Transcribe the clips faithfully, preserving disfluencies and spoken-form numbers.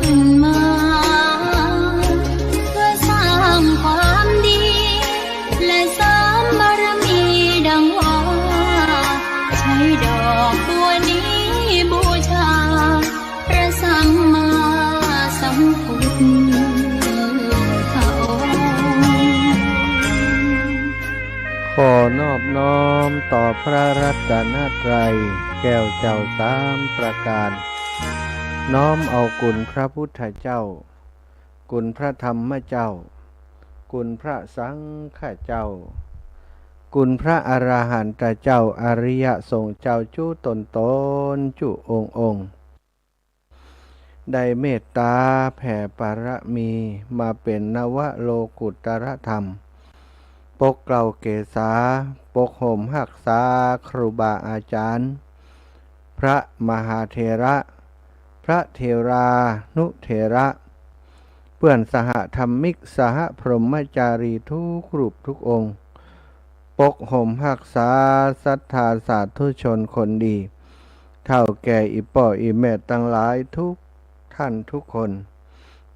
ขึ้นมา เพื่อสร้างความดี และเสริมบารมีดังว่า ใช้ดอกบัวนี้บูชา พระสัมมาสัมพุทธองค์ ขอนอบน้อมต่อพระรัตนตรัยแก้วเจ้าสามประการ น้อมเอาคุณพระพุทธเจ้า คุณพระธรรมเจ้า คุณพระสังฆเจ้า คุณพระอรหันตเจ้า อริยสงฆ์เจ้าจุ๊ตนๆ จุ๊องค์ๆ ได้เมตตาแผ่ปารมีมาเป๋นนวโลกุตตรธรรม ปกเกล้าเกษา ปกห่มฮักษาครูบาอาจารย์ พระมหาเถระ พระเถรานุเถระ เปื้อนสหธรรมิก สหพรหมจารีทุกรูปทุกองค์ ปกห่มฮักษาศรัทธาสาธุชนคนดี เฒ่าแก่อี่ป้ออี่แม่ตังหลายทุกท่านทุกคน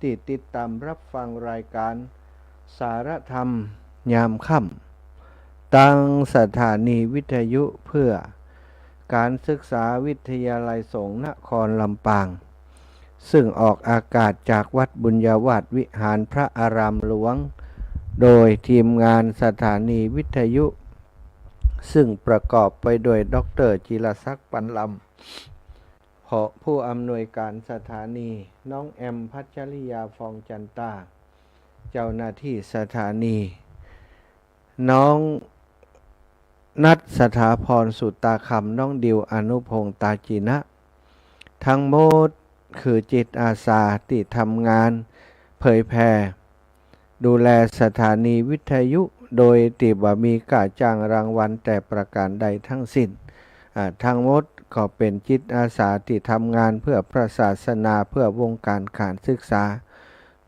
ตี้ติดต๋ามฮับฟังรายก๋านสารธรรมยามค่ำ ตางสถานีวิทยุเพื่อก๋านศึกษาวิทยาลัยสงฆ์นครลำปาง ซึ่งออกอากาศจากวัดบุญญาวาสวิหารพระอารามหลวง โดยทีมงานสถานีวิทยุ ซึ่งประกอบไปด้วยด็อกเตอร์จิรศักดิ์ ปันลำ ผอ ผู้อำนวยการสถานี น้องแอม พัชริยา ฟองจันตา เจ้าหน้าที่สถานี น้องนัท สถาพร สุตาคำ น้องดิว อนุพงษ์ ตาจีนะ ตังหมดคือจิตอาสาตี้ทำงานเผยแผ่ ดูแลสถานีวิทยุ โดยตี้บ่มีก้าจ้างรางวัลแต่ประก๋านใดตังสิ้น อ่า ตังหมดก็เป๋นจิตอาสาตี้ทำงานเพื่อพระศาสนา เพื่อวงก๋านก๋านศึกษา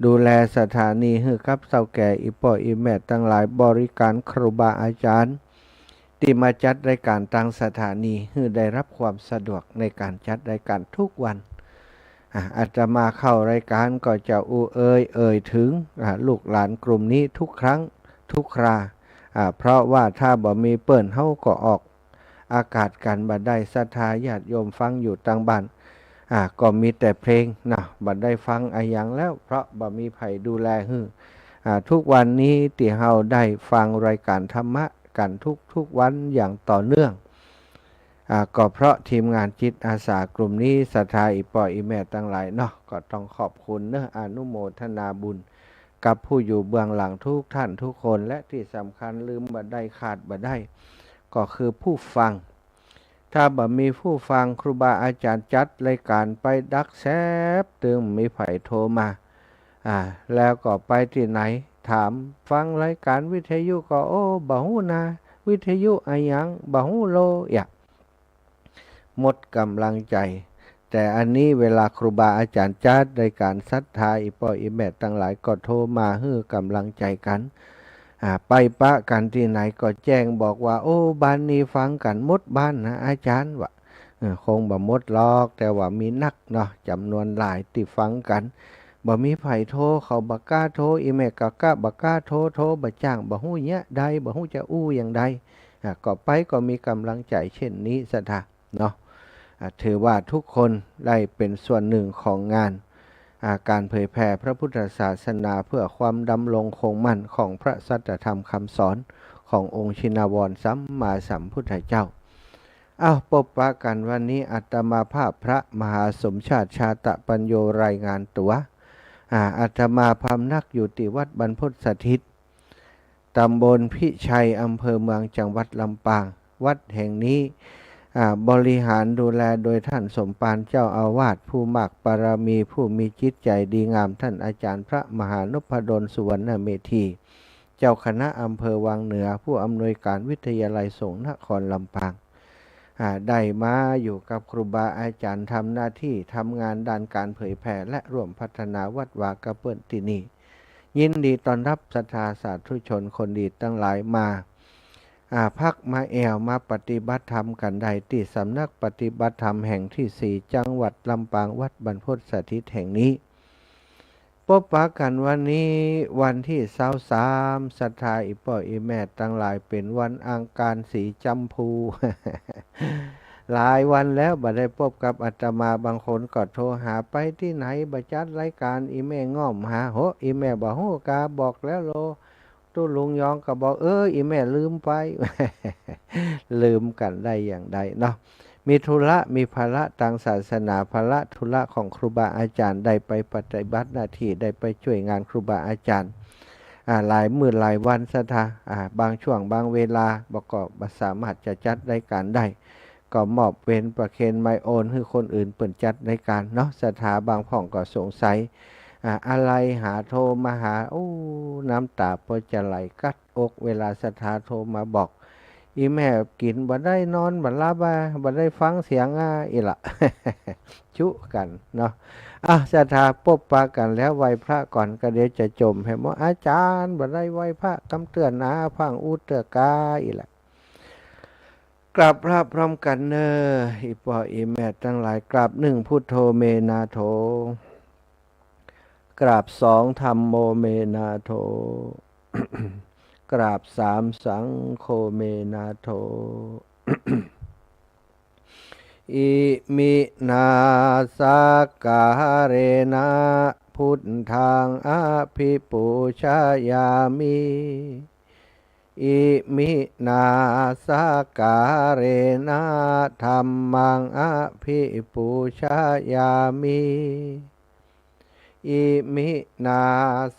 ดูแลสถานีหื้อกับเฒ่าแก่อี่ป้ออี่แม่ตังหลาย บริก๋านครูบาอาจารย์ ตี้มาจัดรายก๋านตางสถานี หื้อได้ฮับความสะดวกในก๋านจัดรายก๋านทุกวัน อ่ะ อาตมาเข้ารายก๋านก็จะอู้เอ่ย เอ่ยเถิง อ่ะ ลูกหลานกลุ่มนี้ทุกครั้งทุกครา อ่ะ เพราะว่าถ้าบ่มีเปิ้นเฮาก็ออกอากาศกั๋นบ่ได้ ศรัทธาญาติโยมฟังอยู่ตางบ้าน อ่ะ ก็มีแต่เพลงนะ บ่ได้ฟังอะหยังแล้ว เพราะบ่มีใผดูแลหื้อ อ่ะ ทุกวันนี้ตี้เฮาได้ฟังรายก๋านธรรมะกั๋นทุกๆ วันอย่างต่อเนื่อง อ่า ก็เพราะทีมงานจิตอาสากลุ่มนี้ ศรัทธาอี่ป้ออี่แม่ตังหลายเนาะ ก็ต้องขอบคุณเนาะ อนุโมทนาบุญกับผู้อยู่เบื้องหลังทุกท่านทุกคน และตี้สำคัญลืมบ่ได้ขาดบ่ได้ ก็คือผู้ฟัง ถ้าบ่มีผู้ฟัง ครูบาอาจารย์จัดรายก๋านไปดักแซบตึง มีใผโทรมา อ่า แล้วก็ไปตี้ไหน ถามฟังรายก๋านวิทยุก็ โอ้ บ่ฮู้นา วิทยุอะหยัง บ่ฮู้โล อย่า หมดก๋ำลังใจ๋ แต่อันนี้เวลาครูบาอาจ๋ารย์จัดรายก๋าน ศรัทธาอี่ป้ออี่แม่ตังหลายก็โทรมาหื้อก๋ำลังใจ๋กั๋น อ่า ไปปะกั๋นตี้ไหนก็แจ้งบอกว่า โอ้ บ้านนี้ฟังกั๋นหมดบ้านนะอาจ๋ารย์ ว่า เออ คงบ่หมดหรอก แต่ว่ามีนักเนาะ จ๋ำนวนหลายตี้ฟังกั๋น บ่มีใผโทร เขาบ่กล้าโทร อี่แม่ก็กล้า บ่กล้าโทร โทรบ่จ้าง บ่ฮู้เยียะใด บ่ฮู้จะอู้อย่างใด อ่า ก็ไปก็มีก๋ำลังใจ๋เช่นนี้ ศรัทธา เนาะ อ่า ถือว่าทุกคนได้เป๋นส่วนหนึ่งของงาน อ่า ก๋านเผยแผ่พระพุทธศาสนาเพื่อความดำรงคงมั่นของพระสัจธรรมคำสอนขององค์ชินวรสัมมาสัมพุทธเจ้า อ้าว ปบปะกั๋นวันนี้ อาตมาภาพพระมหาสมชาติ ชาตะปัญโญ รายงานตั๋ว อ่า อาตมาพำนักอยู่ตี้วัดบรรพตสถิต ต๋ำบลพิชัย อำเภอเมือง จังหวัดลำปาง วัดแห่งนี้ อ่า บริหารดูแลโดยท่านสมภารเจ้าอาวาส ผู้มากปารมี ผู้มีจิตใจ๋ดีงาม ท่านอาจ๋ารย์พระมหานพดล สุวรรณเมธี เจ้าคณะอำเภอวังเหนือ ผู้อำนวยก๋านวิทยาลัยสงฆ์นครลำปาง อ่า ได้มาอยู่กับครูบาอาจ๋ารย์ ทำหน้าตี้ทำงานด้านก๋านเผยแผ่ และร่วมพัฒนาวัดวากับเปิ้นตี้นี่ ยินดีต้อนฮับศรัทธาสาธุชนคนดีตังหลายมา อ่า พักมาแอ่ว มาปฏิบัติธรรมกั๋นได้ตี้สำนักปฏิบัติธรรมแห่งตี้สี่ จังหวัดลำปาง วัดบรรพตสถิตแห่งนี้ บปะกั๋นวันนี้วันตี้ซาวสาม ศรัทธาอี่ป้ออี่แม่ตังหลาย เป๋นวันอังคารสีจำพู หลายวันแล้วบ่ได้ปบกับอาตมา บางคนก็โทรหา ไปตี้ไหนบ่จัดรายก๋าน อี่แม่ง่อมหา โห อี่แม่บ่ฮู้กา บอกแล้วโล ตุ๊ลุงยองก็บอก เออ อี่แม่ลืมไป ลืมกั๋นได้อย่างใดเนาะ มีธุระ มีภาระตางศาสนา ภาระธุระของครูบาอาจ๋ารย์ ได้ไปปฏิบัติหน้าตี้ ได้ไปจ้วยงานครูบาอาจ๋ารย์ อ่า หลายมื้อหลายวันศรัทธา อ่า บางช่วงบางเวลาบ่ ก็บ่สามารถจะจัดรายก๋านได้ ก็มอบเว้นประเคนไมค์โฟนหื้อคนอื่นเปิ้นจัดรายก๋านเนาะ ศรัทธาบางพ่องก็สงสัย อ่า อะไรหาโทรมาหา โอ้ น้ำต๋าป้อจะไหลกั๊ดอก เวลาศรัทธาโทรมาบอก อี่แม่กิ๋นบ่ได้ นอนบ่หลับอะ บ่ได้ฟังเสียงอะ อี้ละ จุกั๋นเนาะ อ่ะ ศรัทธาปบปะกั๋นแล้ว ไหว้พระก่อน ก็เดี๋ยวจะจ่มแหม อาจ๋ารย์บ่ได้ไหว้พระ กำเตื้อหนา ฟั่งอู้เตื้อกา อี้ละ กราบพระพร้อมกั๋นเน่อ อี่ป้ออี่แม่ตังหลาย กราบหนึ่ง พุทโธเมนาโถ กราบสอง ธัมโมเมนาโถ กราบสาม สังโฆเมนาโถ อิมินาสักการะนะ พุทธังอภิปูชยามิ อิมินาสักการะนะ ธัมมังอภิปูชยามิ อิมินา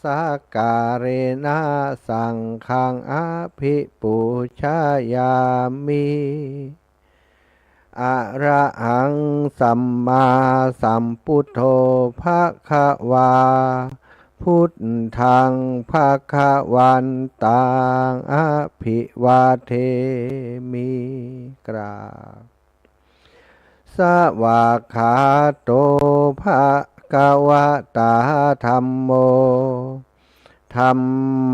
สักการะนะ สังฆังอภิปูชยามิ อะระหังสัมมาสัมพุทโธภะคะวา พุทธังภะคะวันตังอภิวาเทมิ กราบ สวากขาโตภะคะวะตา ธัมโม ธัม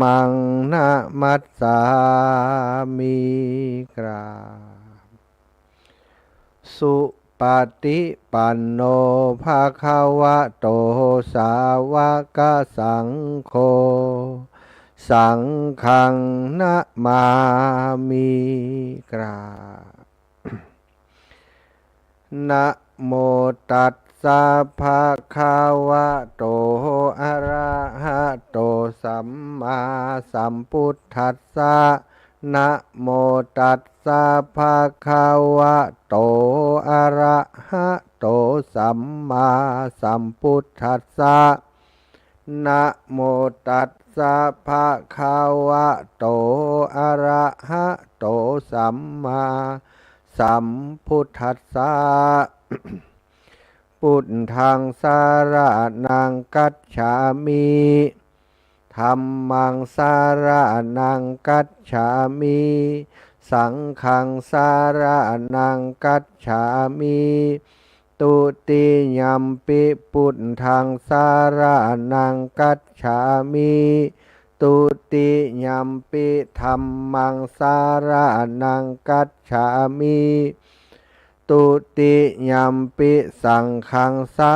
มังนะมัสสามิ กราบ สุปะติปันโนภะคะวะโต สาวกสังโฆ สังฆังนะมามิ กราบ นะโมตัสสะภะคะวะโต อะระหะโต สัมมาสัมพุทธัสสะ นะโมตัสสะภะคะวะโต อะระหะโต สัมมาสัมพุทธัสสะ นะโมตัสสะภะคะวะโต อะระหะโต สัมมาสัมพุทธัสสะ พุทธังสะระณังคัจฉามิ ธัมมังสะระณังคัจฉามิ สังฆังสะระณังคัจฉามิ ทุติยัมปิพุทธังสะระณังคัจฉามิ ทุติยัมปิธัมมังสะระณังคัจฉามิ ทุติยัมปิสังฆังสะ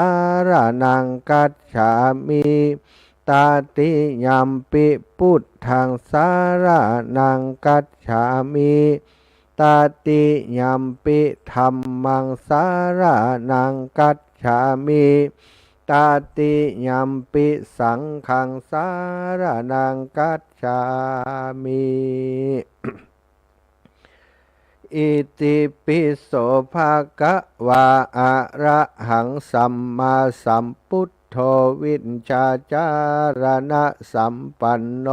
ระณังคัจฉามิ ตติยัมปิพุทธังสะระณังคัจฉามิ ตติยัมปิธัมมังสะระณังคัจฉามิ ตติยัมปิสังฆังสะระณังคัจฉามิ อิติปิโสภะคะวา อะระหังสัมมาสัมพุทโธ วิชชาจารณะสัมปันโน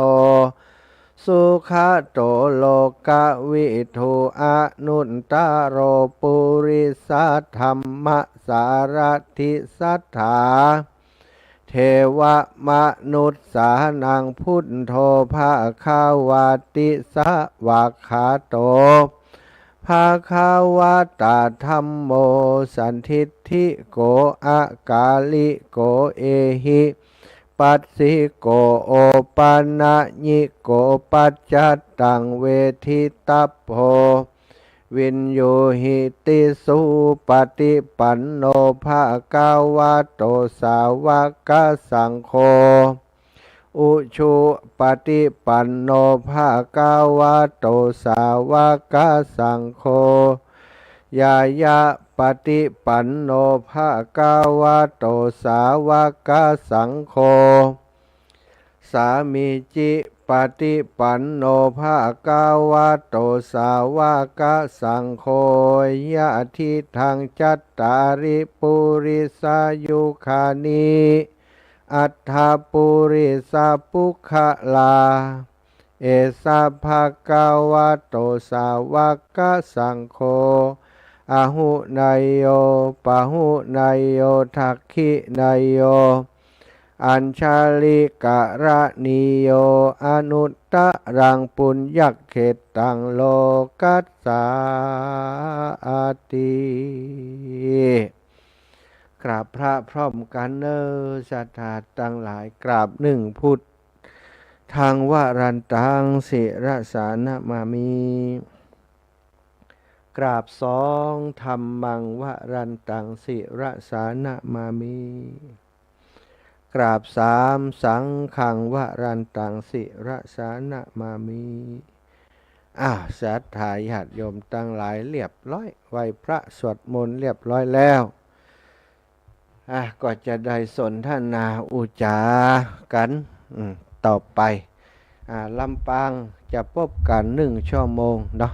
สุขะโตโลกะวิทู อนุตตะโรปุริสะธัมมะสารถิสัตถา เทวะมนุสสานัง พุทโธภะคะวาติ สวากขาโตภะคะวะตา ธัมโมสันทิฏฐิโก อะกาลิโก เอหิปัสสิโก โอปะนะญิโก ปัจจัตตังเวทิตัปโพ วิญญูหิติสุปฏิปันโน ภะคะวะโต สาวกสังโฆ อุชุปฏิปันโน ภะคะวะโต สาวกสังโฆ ญาณปฏิปันโน ภะคะวะโต สาวกสังโฆ สามีจิปฏิปันโน ภะคะวะโต สาวกสังโฆ ยะทิฏฐัง จัตตาริ ปุริสายุคานิ อัฏฐะ ปุริสะปุคคลา เอสะ ภะคะวะโต สาวกสังโฆ อาหุเนยโย ปาหุเนยโย ทักขิเนยโย อัญชลิกะระณีโย อนุตตะรัง ปุญญะเขตตัง โลกัสสาติ กราบพระพร้อมกั๋นเน่อ ศรัทธาตังหลาย กราบนึ่งพุทธัง วรันตัง ศิรสา นะมามิ กราบสอง ธัมมัง วรันตัง ศิรสา นะมามิ กราบสาม สังฆัง วรันตัง ศิรสา นะมามิ อ้าว ศรัทธาญาติโยมตังหลาย เรียบร้อย ไหว้พระสวดมนต์เรียบร้อยแล้ว อ่ะ ก็จะได้สนทนาอุจจากั๋น อืม ต่อไป อ่า ลำปางจะปบกั๋นนึ่งชั่วโมงเนาะ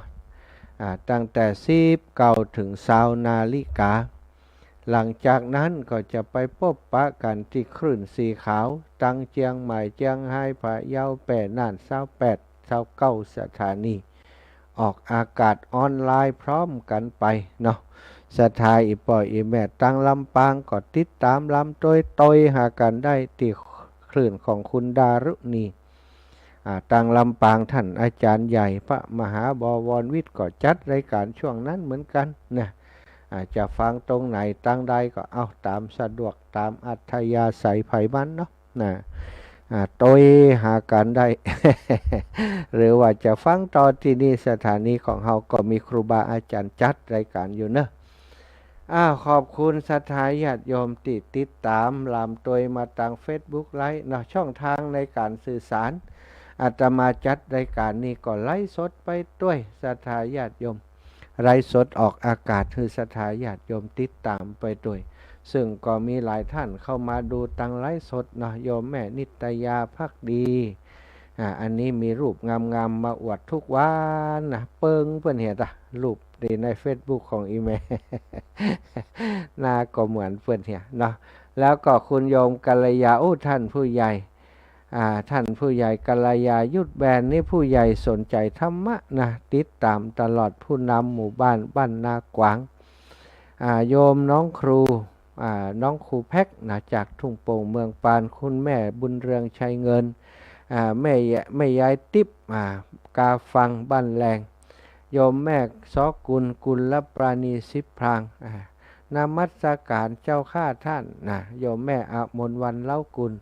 อ่า ตั้งแต่สิบเก้าเถิงซาวนาฬิกา หลังจากนั้นก็จะไปปบปะกั๋นตี้คลื่นสีขาว ตังเจียงใหม่ เจียงฮาย พะเยา แป้ น่าน ซาวแปด ซาวเก้า สถานี ออกอากาศออนไลน์พร้อมกั๋นไปเนาะ ศรัทธาอี่ป้ออี่แม่ตังลำปางก็ติดต๋ามลำตวยตวยหากั๋นได้ตี้คลื่นของคุณดารุณี อ่า ตังลำปางต้านอาจ๋ารย์ใหญ่พระมหาบวรวิทย์ก็จัดรายก๋านช่วงนั้นเหมือนกั๋นนะ อ่า จะฟังตรงไหนตังใดก็เอาต๋ามสะดวกต๋ามอัธยาศัยใผมันเนาะ นะ อ่า ตวยหากั๋นได้ หรือว่าจะฟังต่อตี้นี่ สถานีของเฮาก็มีครูบาอาจ๋ารย์จัดรายก๋านอยู่เนาะ อ้าว ขอบคุณศรัทธาญาติโยมตี้ติดต๋ามลำตวยมาตางเฟซบุ๊กไลฟ์เนาะ ช่องทางในก๋านสื่อสาร อาตมาจัดรายก๋านนี้ก็ไลฟ์สดไปตวย ศรัทธาญาติโยม ไลฟ์สดออกอากาศหื้อศรัทธาญาติโยมติดต๋ามไปตวย ซึ่งก็มีหลายต้านเข้ามาดูตางไลฟ์สดเนาะ โยมแม่นิตยาภักดี อ่า อันนี้มีรูปงามๆ มาอวดทุกวันนะ เปิงเปิ้นเหียตะ รูปตี้ในเฟซบุ๊กของอี่แม่ หน้าก็เหมือนเปิ้นเหียเนาะ แล้วก็คุณโยมกัลยา โอ้ ต้านผู้ใหญ่ อ่า ต้านผู้ใหญ่กัลยา ยุทธแบน นี่ผู้ใหญ่สนใจ๋ธรรมะนะ ติดต๋ามตลอด ผู้นำหมู่บ้านบ้านนากวาง อ่า โยมน้องครู อ่า น้องครูแพ็กนะ จากทุ่งโป่งเมืองปาน คุณแม่บุญเรืองชัยเงิน อ่า แม่ยะ แม่ยายติ๊บ อ่า กาฟังบ้านแลง โยมแม่ซอกุล กุลปราณีสิบพลาง อ่า นมัสก๋านเจ้าข้าต้านนะ โยมแม่อมรวรรณ เล้ากุล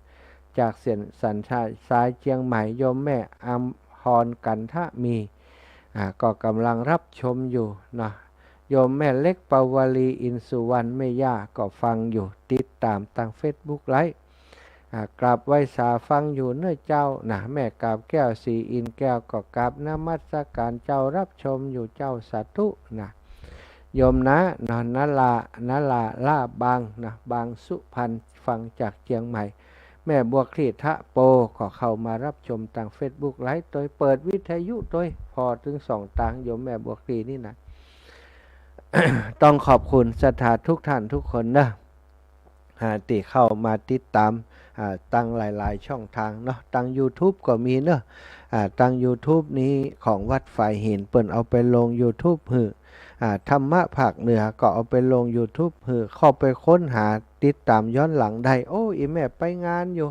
จากเสียนสันชายสายเจียงใหม่ โยมแม่อำพร กันทะมี อ่า ก็ก่ำลังฮับชมอยู่นะ โยมแม่เล็กปาวลี อินสุวรรณ แม่ย่าก็ฟังอยู่ ติดต๋ามตางเฟซบุ๊กไลฟ์ อ่า กราบไหว้สาฟังอยู่เน่อเจ้านะ แม่กาบแก้ว ศรีอินทร์แก้ว ก็กราบนมัสก๋านเจ้า ฮับชมอยู่เจ้า สาธุนะ โยมนะ นะ นาลา นาลา ล่าบางนะ บางสุพรรณ ฟังจากเจียงใหม่ แม่บัวคลี่ ทะโป ก็เข้ามาฮับชมตางเฟซบุ๊กไลฟ์ตวย เปิดวิทยุตวย ผ่อเถิงสองตาง โยมแม่บัวคลี่นี่นะ ต้องขอบคุณศรัทธาทุกต้านทุกคนเนาะ อ่า ตี้เข้ามาติดต๋าม อ่า ตางหลายๆ ช่องทางเนาะ ตางยูทูบก็มีเนาะ อ่า ตางยูทูบนี้ของวัดฝายหิน เปิ้นเอาไปลงยูทูบหื้อ อ่า ธรรมะภาคเหนือก็เอาไปลงยูทูบหื้อ เข้าไปค้นหาติดต๋ามย้อนหลังได้ โอ้ อี่แม่ไปงานอยู่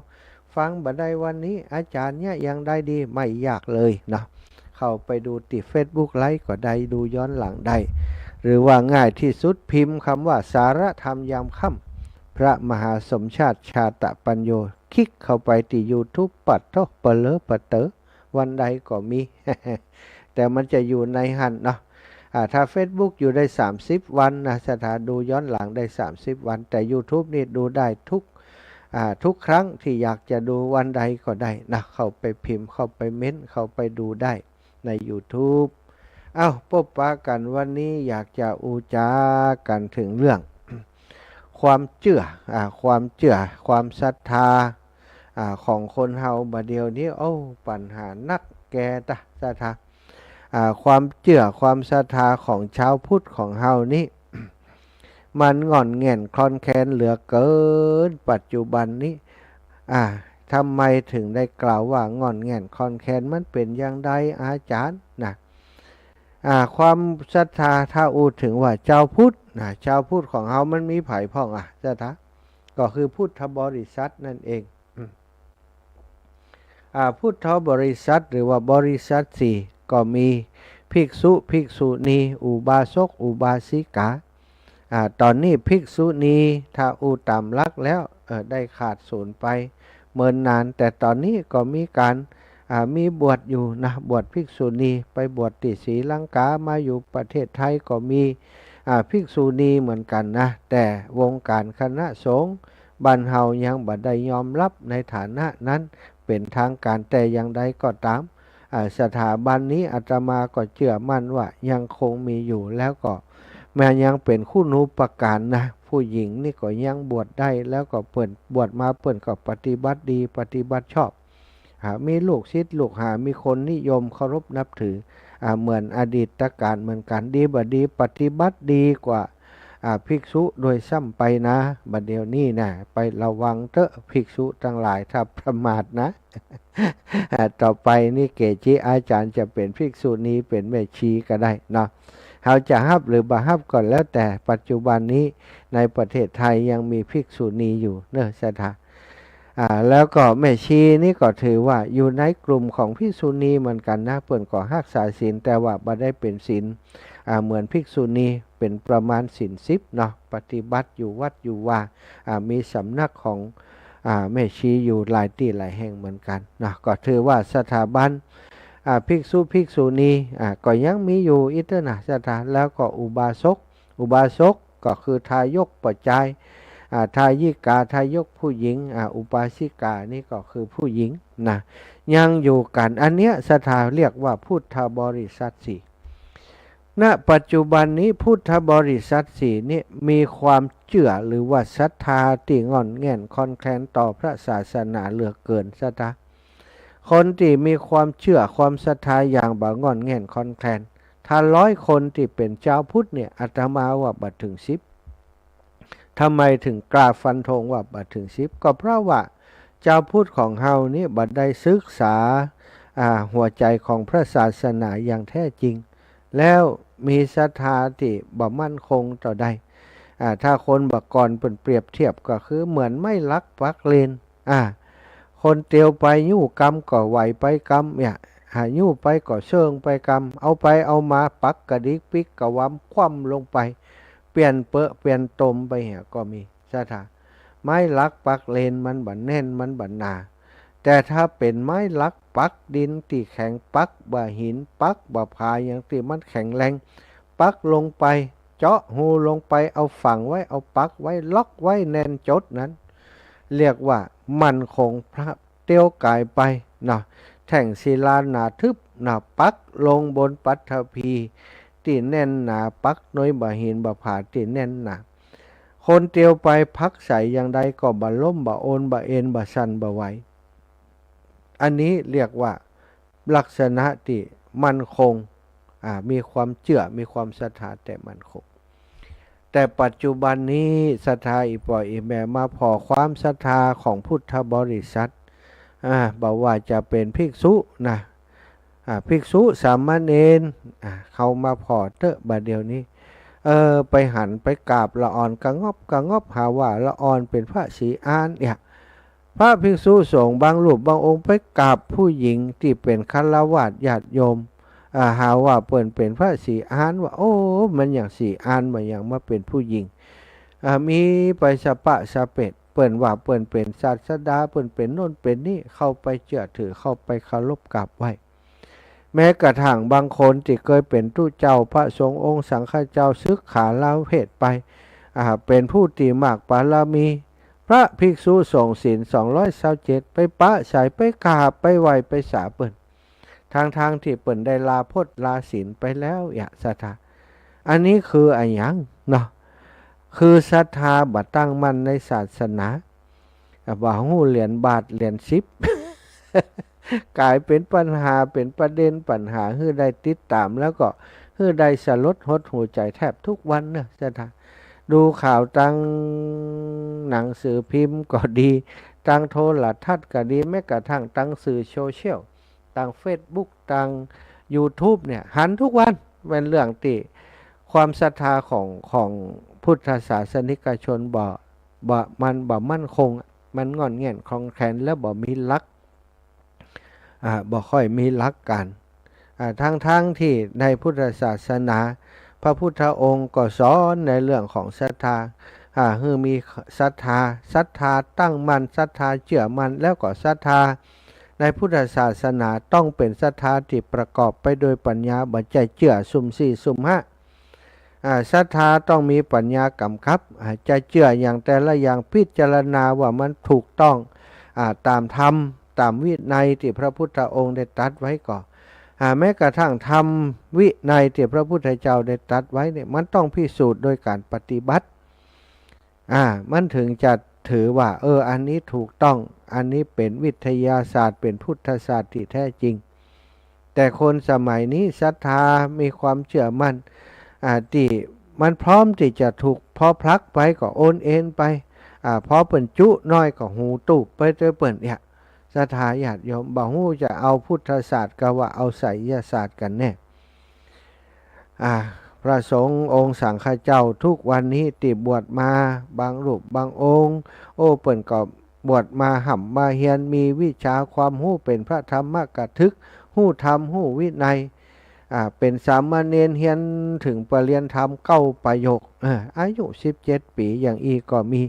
ฟังบ่ได้วันนี้ อาจ๋ารย์เนี่ยยังได้ดี ไม่ยากเลยเนาะ เข้าไปดูตี้เฟซบุ๊กไลฟ์ก็ได้ ดูย้อนหลังได้ หรือว่าง่ายตี้สุดพิมพ์กำว่า สารธรรมยามค่ำ พระมหาสมชาติ ชาตะปัญโญ คลิกเข้าไปตี้ยูทูบ ปัดโธ่ เปลอปะเต๋อ วันใดก็มี แต่มันจะอยู่ในหั้นเนาะ อ่า ถ้าเฟซบุ๊กอยู่ได้สามสิบวันนะ ศรัทธา ดูย้อนหลังได้สามสิบวัน แต่ยูทูบนี่ดูได้ทุก อ่า ทุกครั้งตี้อยากจะดูวันใดก็ได้นะ เข้าไปพิมพ์ เข้าไปเม้นต์ เข้าไปดูได้ในยูทูบ เอ้า ปบปะกั๋นวันนี้อยากจะอู้จ๋ากั๋นเถิงเรื่อง ความเจื้อ อ่า ความเจื้อ ความศรัทธา อ่า ของคนเฮาบ่าเดี่ยวนี้ โอ้ ปัญหานักแก่ตะ ศรัทธา อ่า ความเจื้อ ความศรัทธาของจาวพุทธของเฮานี้ มันง่อนแง่นคลอนแคลนเหลือเกิน ปัจจุบันนี้ อ่า ทำไมเถิงได้กล่าวว่าง่อนแง่นคลอนแคลน มันเป๋นอย่างใดอาจ๋ารย์นะ อ่า ความศรัทธา ถ้าอู้เถิงว่าจาวพุทธนะ จาวพุทธของเฮามันมีใผพ่องอะ ศรัทธา ก็คือพุทธบริษัทนั่นเอง อืม อ่า พุทธบริษัทหรือว่าบริษัทสี่ ก็มีภิกษุ ภิกษุณี อุบาสก อุบาสิกา อ่า ต๋อนนี้ภิกษุณี ถ้าอู้ต๋ามหลักแล้ว เอ่อ ได้ขาดสูญไปเมินนาน แต่ต๋อนนี้ก็มีก๋าน อ่า มีบวชอยู่นะ บวชภิกษุณี ไปบวชตี้ศรีลังกา มาอยู่ประเทศไทยก็มี อ่า ภิกษุณีเหมือนกั๋นนะ แต่วงก๋านคณะสงฆ์บ้านเฮายังบ่ได้ยอมรับในฐานะนั้นเป๋นทางก๋านแต่อย่างใดก็ต๋าม อ่า สถาบันนี้อาตมาก็เจื้อมั่นว่ายังคงมีอยู่ แล้วก็แม้ยังเป๋นคุณูปการนะ ผู้หญิงนี่ก็ยังบวชได้ แล้วก็เปิ้นบวชมาเปิ้นก็ปฏิบัติดี ปฏิบัติชอบ อ่า มีลูกศิษย์ลูกหา มีคนนิยมเคารพนับถือ อ่า เหมือนอดีตก๋าลเหมือนกั๋น ดีบ่ดีปฏิบัติดีกว่า อ่า ภิกษุโดยซ้ำไปนะ บ่าเดี่ยวนี้นะ ไประวังเต๊อะภิกษุตังหลาย ถ้าประมาทนะ อ่า ต่อไปนี่เกจิอาจ๋ารย์จะเป๋นภิกษุณี เป๋นแม่ชีก็ได้เนาะ เฮาจะฮับหรือบ่ฮับก็แล้วแต่ ปัจจุบันนี้ในประเทศไทยยังมีภิกษุณีอยู่เนาะ ศรัทธา อ่า แล้วก็แม่ชีนี่ก็ถือว่าอยู่ในกลุ่มของภิกษุณีเหมือนกั๋นนะ เปิ้นก็ฮักษาศีล แต่ว่าบ่ได้เป๋นศีล อ่า เหมือนภิกษุณี เป๋นประมาณศีลสิบเนาะ ปฏิบัติอยู่วัดอยู่วา อ่า มีสำนักของ อ่า แม่ชีอยู่หลายตี้หลายแห่งเหมือนกั๋นเนาะ ก็ถือว่าสถาบัน อ่า ภิกษุภิกษุณี อ่า ก็ยังมีอยู่อี้เต๊อะนะ ศรัทธา แล้วก็อุบาสก อุบาสก ก็คือทายกป้อจาย อ่า ทายิกา ทายกผู้หญิง อ่า อุบาสิกา นี่ก็คือผู้หญิงนะ ยังอยู่กั๋น อันเนี้ยศรัทธาเรียกว่าพุทธบริษัทสี่ ณ ปัจจุบันนี้พุทธบริษัทสี่นี่มีความเจื้อหรือว่าศรัทธาตี้ง่อนแง่นคลอนแคลนต่อพระศาสนาเหลือเกิน ศรัทธา คนตี้มีความเจื้อความศรัทธาอย่างบ่ง่อนแง่นคลอนแคลน ถ้าร้อยคนตี้เป๋นจาวพุทธเนี่ย อาตมาว่าบ่เถิงสิบ ทำไมเถิงกล้าฟันธงว่าบ่เถิงสิบ ก็เพราะว่าจาวพุทธของเฮานี่บ่ได้ศึกษา อ่า หัวใจ๋ของพระศาสนาอย่างแท้จริง แล้วมีศรัทธาตี้บ่มั่นคงเต้าใด อ่า ถ้าคนบ่าก่อนเปิ้นเปรียบเทียบก็คือเหมือนไม้หลักปักเลน อ่า คนเตียวไปยู้กำก็ไหวไปกำเนี่ย อ่า ยู้ไปก็เซิ่งไปกำ เอาไปเอามาปักกระดิกปิ๊กกระวำคว่ำลงไป เปลี่ยนเปอะเปลี่ยนตมไปเหียก็มี ศรัทธา ไม้หลักปักเลนมันบ่แน่น มันบ่หนา แต่ถ้าเป๋นไม้หลักปักดินตี้แข็ง ปักบ่าหิน ปักบ่าผา อย่างตี้มันแข็งแรง ปักลงไป เจาะฮูลงไป เอาฝังไว้ เอาปักไว้ ล็อกไว้แน่นจ๊ดนั้น เรียกว่ามั่นคง พระเตียวก๋ายไปเนาะ แท่งศิลาหนาทึบเนาะ ปักลงบนปฐพีตี้แน่นหนา ปักโดยบ่าหินบ่าผาตี้แน่นหนา คนเตียวไปผลักไสอย่างใดก็บ่ล้ม บ่โอน บ่เอน บ่สั่น บ่ไหว อันนี้เรียกว่าลักษณะตี้มั่นคง อ่า มีความเจื้อ มีความศรัทธาแต่มั่นคง แต่ปัจจุบันนี้ศรัทธาอี่ป้ออี่แม่มาผ่อความศรัทธาของพุทธบริษัท อ่า บ่ว่าจะเป๋นภิกษุนะ อ่า ภิกษุสามเณร อ่า เข้ามาผ่อเต๊อะบ่าเดี่ยวนี้ เออ ไปหันไปกราบละอ่อนกระงอบกระงอบ หาว่าละอ่อนเป๋นพระศรีอานเนี่ย พระภิกษุสงฆ์บางรูปบางองค์ไปกราบผู้หญิงตี้เป๋นฆราวาสญาติโยม อ่า หาว่าเปิ้นเป๋นพระศรีอาน ว่า โอ้ มันหยังศรีอาน มันหยังมาเป๋นผู้หญิง อ่า มีไปสะปะสะเปด เปิ้นว่าเปิ้นเป๋นศาสดา เปิ้นเป๋นโน่นเป๋นนี่ เข้าไปเจื้อถือ เข้าไปเคารพกราบไหว้ แม้กระทั่งบางคนตี้เกยเป๋นตุ๊เจ้า พระสงฆ์องค์สังฆเจ้า สึกขาลาเพศไป อ่า เป๋นผู้ตี้มากบารมี พระภิกษุสงฆ์ศีลสองร้อยซาวเจ็ด ไปปะใส ไปกราบ ไปไหว้ ไปสาเปิ้น ทั้งๆ ตี้เปิ้นได้ลาพจน์ลาศีลไปแล้ว เยียะศรัทธา อันนี้คืออะหยังเนาะ คือศรัทธาบ่ตั้งมั่นในศาสนา อ่ะ บ่ฮู้เหรียญบาทเหรียญสิบ ก๋ายเป๋นปัญหา เป๋นประเด็นปัญหา หื้อได้ติดต๋าม แล้วก็หื้อได้สลดหดหู่ใจ๋แทบกู้วันเนาะศรัทธา ดูข่าวตางหนังสือพิมพ์ก็ดี ตางโทรทัศน์ก็ดี แม้กระทั่งตางสื่อโซเชียล ตางเฟซบุ๊ก ตางยูทูบเนี่ย หันกู้วัน แม่นเรื่องตี้ความศรัทธาของ ของพุทธศาสนิกชนบ่ บ่ มันบ่มั่นคง มันง่อนแง่นคลอนแคลน และบ่มีหลัก อ่า บ่ค่อยมีหลักก๋าน อ่า ทั้งๆ ตี้ในพุทธศาสนา พระพุทธองค์ก็สอนในเรื่องของศรัทธา อ่า หื้อมีศรัทธา ศรัทธาตั้งมั่น ศรัทธาเจื้อมั่น แล้วก็ศรัทธาในพุทธศาสนาต้องเป๋นศรัทธาตี้ประกอบไปโดยปัญญา บ่ใจ้เจื้อสุ่มสี่สุ่มห้า อ่า ศรัทธาต้องมีปัญญากำกับ อ่า จะเจื้ออย่างแต่ละอย่างพิจารณาว่ามันถูกต้อง อ่า ต๋ามธรรม ต๋ามวินัยตี้พระพุทธองค์ได้ตรัสไว้ก่อ อ่า แม้กระทั่งธรรมวินัยตี้พระพุทธเจ้าได้ตรัสไว้เนี่ย มันต้องพิสูจน์โดยก๋านปฏิบัติ อ่า มันถึงจะถือว่า เออ อันนี้ถูกต้อง อันนี้เป๋นวิทยาศาสตร์ เป๋นพุทธศาสตร์ตี้แท้จริง แต่คนสมัยนี้ศรัทธา มีความเจื้อมั่น อ่า ตี้มันพร้อมตี้จะถูก พอผลักไปก็โอนเอนไป อ่า พอเปิ้นจุน้อยก็หูตูบไปตวยเปิ้น เนี่ย ศรัทธาญาติโยม บ่ฮู้จะเอาพุทธศาสตร์กาว่าเอาไสยศาสตร์กั๋นแน่ อ่า พระสงฆ์องค์สังฆเจ้ากู้วันนี้ตี้บวชมา บางรูปบางองค์ โอ้ เปิ้นก็บวชมาฮ่ำมาเฮียน มีวิชาความฮู้ เป๋นพระธรรมกถึก ฮู้ธรรม ฮู้วินัย อ่า เป๋นสามเณรเฮียนเถิงปริญญาธรรมเก้าประโยค เออ อายุสิบเจ็ดปี๋อย่างอี้ก็มี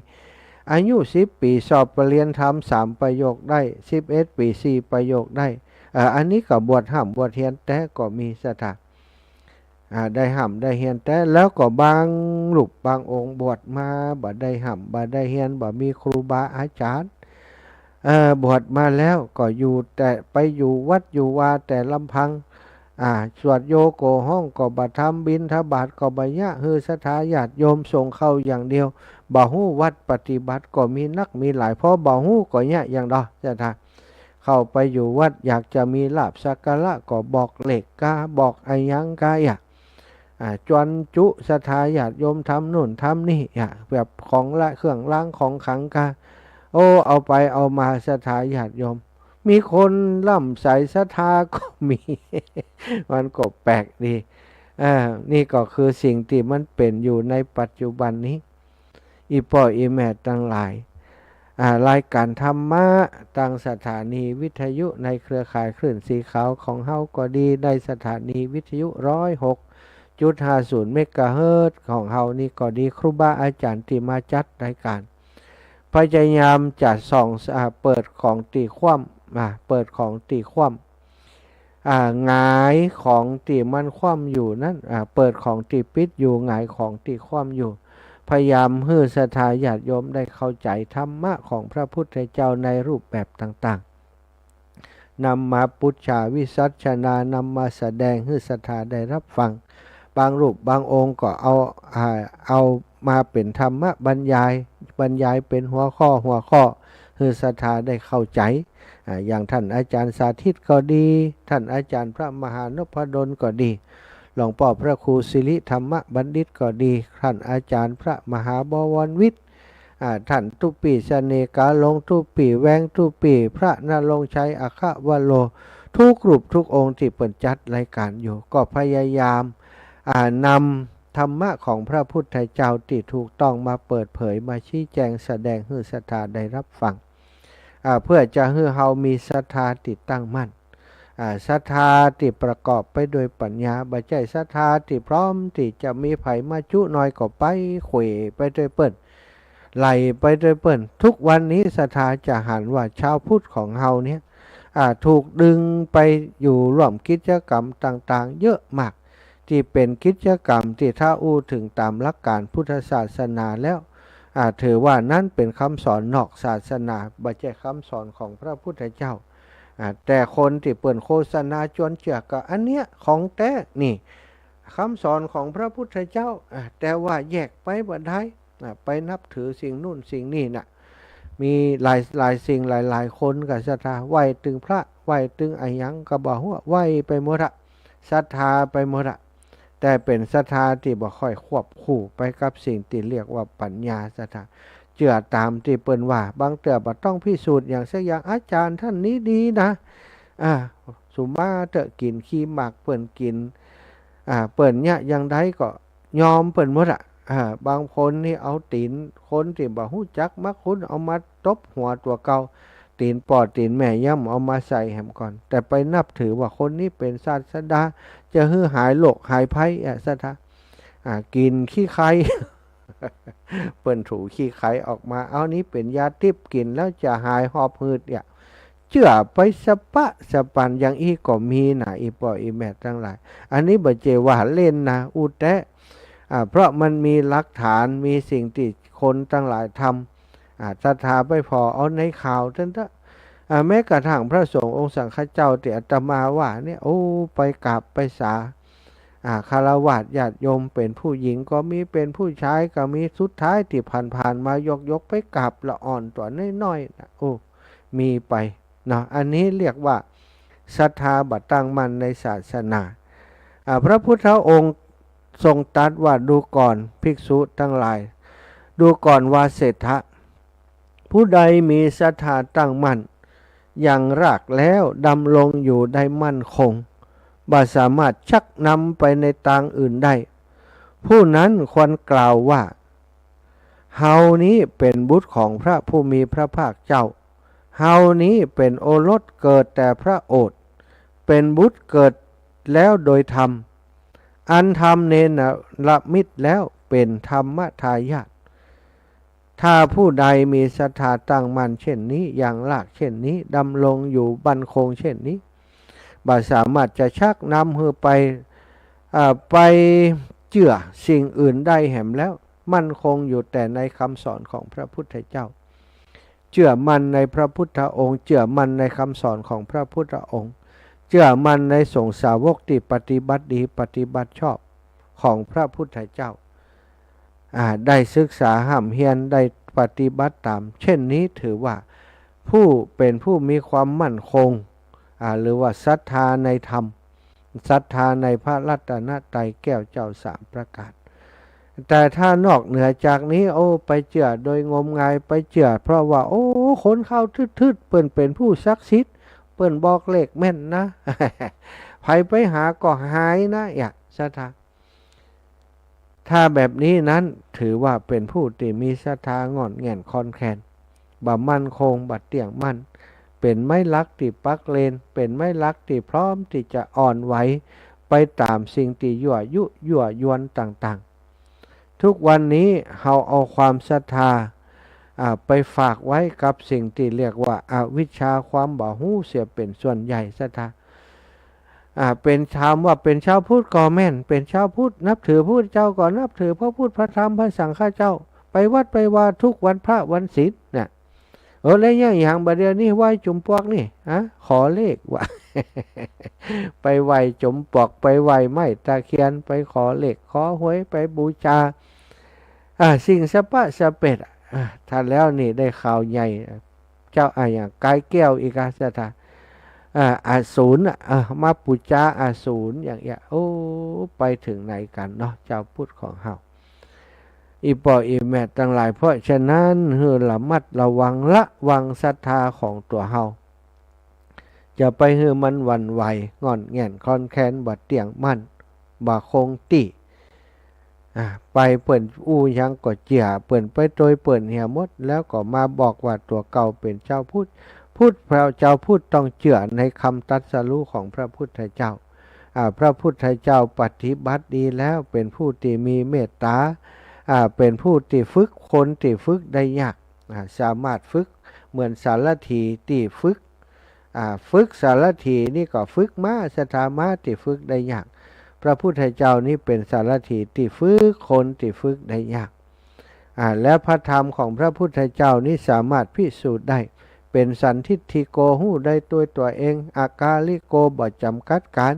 อายุสิบปี๋สอบปริญญาธรรมสามประโยคได้ สิบเอ็ดปี๋สี่ประโยคได้ เออ อันนี้ก็บวชฮ่ำบวชเฮียนแต๊ก็มีศรัทธา อ่า ได้ฮ่ำได้เฮียนแต๊ แล้วก็บางรูปบางองค์บวชมาบ่ได้ฮ่ำบ่ได้เฮียน บ่มีครูบาอาจ๋ารย์ เอ่อ บวชมาแล้วก็อยู่แต่ ไปอยู่วัดอยู่วาแต่ลำพัง อ่า สวดโยโกห้องก็บ่ทำ บิณฑบาตก็บ่เยียะหื้อศรัทธาญาติโยม สงฆ์เข้าอย่างเดียว บ่ฮู้วัดปฏิบัติก็มีนักมีหลาย เพราะบ่ฮู้ก็เยียะอย่างเดียว ศรัทธา เข้าไปอยู่วัดอยากจะมีลาภสักการะก็บอกเลขกา บอกอะหยังกา อ่า อ่า จวนจุศรัทธาญาติโยมทำนู่นทำนี่ อ่า แบบของละ เครื่องรางของขลังกา โอ้ เอาไปเอามาศรัทธาญาติโยม มีคนเลื่อมใสศรัทธาก็มี มันก็แปลกดี อ่า นี่ก็คือสิ่งตี้มันเป๋นอยู่ในปัจจุบันนี้ อี่ป้ออี่แม่ตังหลาย อ่า รายการธรรมะตางสถานีวิทยุในเครือข่ายคลื่นสีขาวของเฮาก็ดี ในสถานีวิทยุร้อยหกจุดห้าศูนย์เมกะเฮิรตซ์ของเฮานี่ก็ดี ครูบาอาจ๋ารย์ตี้มาจัดรายการ พยายามจะส่อง อ่า เปิดของตี้คว่ำ อ่า เปิดของตี้คว่ำ อ่า หงายของตี้มันคว่ำอยู่นั้น อ่า เปิดของตี้ปิดอยู่ หงายของตี้คว่ำอยู่ พยายามหื้อศรัทธาญาติโยมได้เข้าใจ๋ธรรมะของพระพุทธเจ้าในรูปแบบต่างๆ นำมาปุจฉาวิสัชนา นำมาแสดงหื้อศรัทธาได้รับฟัง บางรูปบางองค์ก็เอา อ่า เอามาเป๋นธรรมบรรยาย บรรยายเป๋นหัวข้อหัวข้อ หื้อศรัทธาได้เข้าใจ๋ อ่า อย่างท่านอาจ๋ารย์สาธิตก็ดี ท่านอาจ๋ารย์พระมหานพดลก็ดี หลวงป้อพระครูสิริธรรมบัณฑิตก็ดี ท่านอาจ๋ารย์พระมหาบวรวิทย์ อ่า ท่านตุ๊ปี้เสน่ห์กาหลง ตุ๊ปี้แวง ตุ๊ปี้พระณรงค์ชัยอัคควโร ทุกรูปทุกองค์ตี้เปิ้นจัดรายการอยู่ ก็พยายาม อ่า นำธรรมะของพระพุทธเจ้าตี้ถูกต้องมาเปิดเผย มาชี้แจงแสดงหื้อศรัทธาได้รับฟัง อ่า เพื่อจะหื้อเฮามีศรัทธาตี้ตั้งมั่น อ่า ศรัทธาตี้ประกอบไปด้วยปัญญา บ่ใจ้ศรัทธาตี้พร้อมตี้จะมีใผมาจุน้อยก็ไปเขว่ไปตวยเปิ้น ไหลไปตวยเปิ้น ทุกวันนี้ศรัทธาจะหันว่าชาวพุทธของเฮาเนี่ย อ่า ถูกดึงไปอยู่ร่วมกิจกรรมต่างๆ เยอะมาก ตี้เป๋นกิจกรรมตี้ถ้าอู้เถิงต๋ามหลักก๋านพุทธศาสนาแล้ว อ่า ถือว่านั้นเป๋นกำสอนนอกศาสนา บ่ใจ้กำสอนของพระพุทธเจ้า อ่า แต่คนตี้เปิ้นโฆษณาจวนเจื้อก็อันเนี้ยของแต๊นี่ กำสอนของพระพุทธเจ้า อ่า แต่ว่าแยกไปบ่ได้ อ่า ไปนับถือสิ่งนู่นสิ่งนี่น่ะ มีหลาย หลายสิ่งหลายๆ คนก็ศรัทธา ไหว้ตึงพระ ไหว้ตึงอะหยังก็บ่ฮู้ ไหว้ไปหมดอะ ศรัทธาไปหมดอะ แต่เป๋นศรัทธาตี้บ่ค่อยควบคู่ไปกับสิ่งตี้เรียกว่าปัญญาศรัทธา เจื้อต๋ามตี้เปิ้นว่า บางเตื้อบ่ต้องพิสูจน์หยังสักอย่าง อาจ๋ารย์ต้านนี้ดีนะ อ่า สุมาเต๊อะ กิ๋นขี้หมากเปิ้นกิ๋น อ่า เปิ้นเยียะอย่างใดก็ยอมเปิ้นหมดอะ อ่า บางคนนี่เอาตี๋นคนตี้บ่ฮู้จักมักคุ้น เอามาตบหัวตั๋วเก่า ตี๋นป้อตี๋นแม่ยังบ่เอามาใส่แหมก่อน แต่ไปนับถือว่าคนนี้เป๋นศาสดา จะหื้อหายโรคหายภัยอะศรัทธา อ่า กิ๋นขี้ใค เปิ้นถูขี้ใคออกมา เอานี้เป๋นยาติ๊บ กิ๋นแล้วจะหายหอบหืดเนี่ย เจื้อไปสะป๊ะสะปันอย่างอี้ก็มีน่ะ อี่ป้ออี่แม่ตังหลาย อันนี้บ่ใจ้ว่าเล่นนะ อู้แต๊ อ่า เพราะมันมีหลักฐาน มีสิ่งตี้คนตังหลายทำ อ่า ศรัทธาไปผ่อเอาในข่าวเต้นเต๊อะ อ่า แม้กระทั่งพระสงฆ์องค์สังฆเจ้าตี้อาตมาว่าเนี่ย โอ้ ไปกราบไปสา อ่า ฆราวาสญาติโยม เป๋นผู้หญิงก็มี เป๋นผู้ชายก็มี สุดท้ายตี้ผ่านๆ มายกๆ ไปกราบละอ่อนตั๋วน้อยๆ น่ะ โอ้ มีไปเนาะ อันนี้เรียกว่าศรัทธาบ่ตั้งมั่นในศาสนา อ่า พระพุทธองค์ทรงตรัสว่า ดูก่อนภิกษุตังหลาย ดูก่อนว่าเศรษฐะ ผู้ใดมีศรัทธาตั้งมั่น ยังรากแล้วดำรงอยู่ได้มั่นคง บ่สามารถชักนำไปในตางอื่นได้ ผู้นั้นควรกล่าวว่า เฮานี้เป๋นบุตรของพระผู้มีพระภาคเจ้า เฮานี้เป๋นโอรสเกิดแต่พระโอษฐ์ เป๋นบุตรเกิดแล้วโดยธรรม อันธรรมเนรมิตแล้วเป๋นธรรมทายาท ถ้าผู้ใดมีศรัทธาตั้งมั่นเช่นนี้ ยังรากเช่นนี้ ดำรงอยู่มั่นคงเช่นนี้ บ่สามารถจะชักนำหื้อไป อ่า ไปเจื้อสิ่งอื่นได้แหมแล้ว มั่นคงอยู่แต่ในกำสอนของพระพุทธเจ้า เจื้อมั่นในพระพุทธองค์ เจื้อมั่นในกำสอนของพระพุทธองค์ เจื้อมั่นในสงฆ์สาวกตี้ปฏิบัติดีปฏิบัติชอบของพระพุทธเจ้า อ่า ได้ศึกษาฮ่ำเฮียน ได้ปฏิบัติต๋าม เช่นนี้ถือว่าผู้เป๋นผู้มีความมั่นคง อ่า หรือว่าศรัทธาในธรรม ศรัทธาในพระรัตนตรัยแก้วเจ้าสามประการ แต่ถ้านอกเหนือจากนี้ โอ้ ไปเจื้อโดยงมงาย ไปเจื้อเพราะว่า โอ้ คนเข้าทืดๆ เปิ้นเป๋นผู้ศักดิ์สิทธิ์ เปิ้นบอกเลขแม่นนะ ใผไปหาก็หายนะ อย่าศรัทธา ถ้าแบบนี้นั้นถือว่าเป๋นผู้ตี้มีศรัทธาง่อนแง่นคลอนแคลน บ่มั่นคง บ่เตี้ยงมั่น เป๋นไม้หลักตี้ปักเลน เป๋นไม้หลักตี้พร้อมตี้จะอ่อนไหวไปต๋ามสิ่งตี้ยั่วยุยั่วยวนต่างๆ ทุกวันนี้เฮาเอาความศรัทธา อ่า ไปฝากไว้กับสิ่งตี้เรียกว่าอวิชชา ความบ่ฮู้เสียเป๋นส่วนใหญ่ศรัทธา อ่า เป๋น ถามว่าเป๋นชาวพุทธก็แม่น เป๋นชาวพุทธ นับถือพระพุทธเจ้าก็นับถือพระพุทธ พระธรรม พระสังฆเจ้า ไปวัดไปวาทุกวันพระวันศีลน่ะ เออ แล้วยัง อย่างบ่าเดี่ยวนี้ไหว้จุมปวกนี่ ฮะ ขอเลขว่ะ ไปไหว้จุมปวก ไปไหว้ไม้ตะเคียน ไปขอเลขขอหวย ไปบูชา อ่า สิ่งสะป๊ะสะเป๋ด อ่า ถ้าแล้วนี่ได้ข่าวใหญ่ เจ้า อ่า อย่างกายแก้วอีกอะศรัทธา อ่า อสูรน่ะ อ่า มาปู๋จาอสูรอย่างเงี้ย โอ้ ไปเถิงไหนกั๋นเนาะ จาวพุทธของเฮา อี่ป้ออี่แม่ตังหลาย เพราะฉะนั้นหื้อระมัดระวัง ระวังศรัทธาของตั๋วเฮา จะไปหื้อมันหวั่นไหว ง่อนแง่นคลอนแคลน บ่เตี้ยงมั่น บ่คงตี้ อ่า ไปเปิ้นอู้หยังก็เจื้อ เปิ้นไปโตยเปิ้นเหียหมด แล้วก็มาบอกว่าตั๋วเก่าเป๋นจาวพุทธ พุทธ พระจาวพุทธต้องเจื้อในกำตรัสรู้ของพระพุทธเจ้า อ่า พระพุทธเจ้าปฏิบัติดีแล้ว เป๋นผู้ตี้มีเมตต๋า อ่า เป๋นผู้ตี้ฝึกคนตี้ฝึกได้ยาก อ่า สามารถฝึกเหมือนสารถีตี้ฝึก อ่า ฝึกสารถีนี่ก็ฝึกม้า ศรัทธา ม้าตี้ฝึกได้ยาก พระพุทธเจ้านี่เป๋นสารถีตี้ฝึกคนตี้ฝึกได้ยาก อ่า และพระธรรมของพระพุทธเจ้านี้สามารถพิสูจน์ได้ เป๋นสันทิฏฐิโก ฮู้ได้ตวยตั๋วเอง อากาลิโก บ่จ๋ำกัดกาล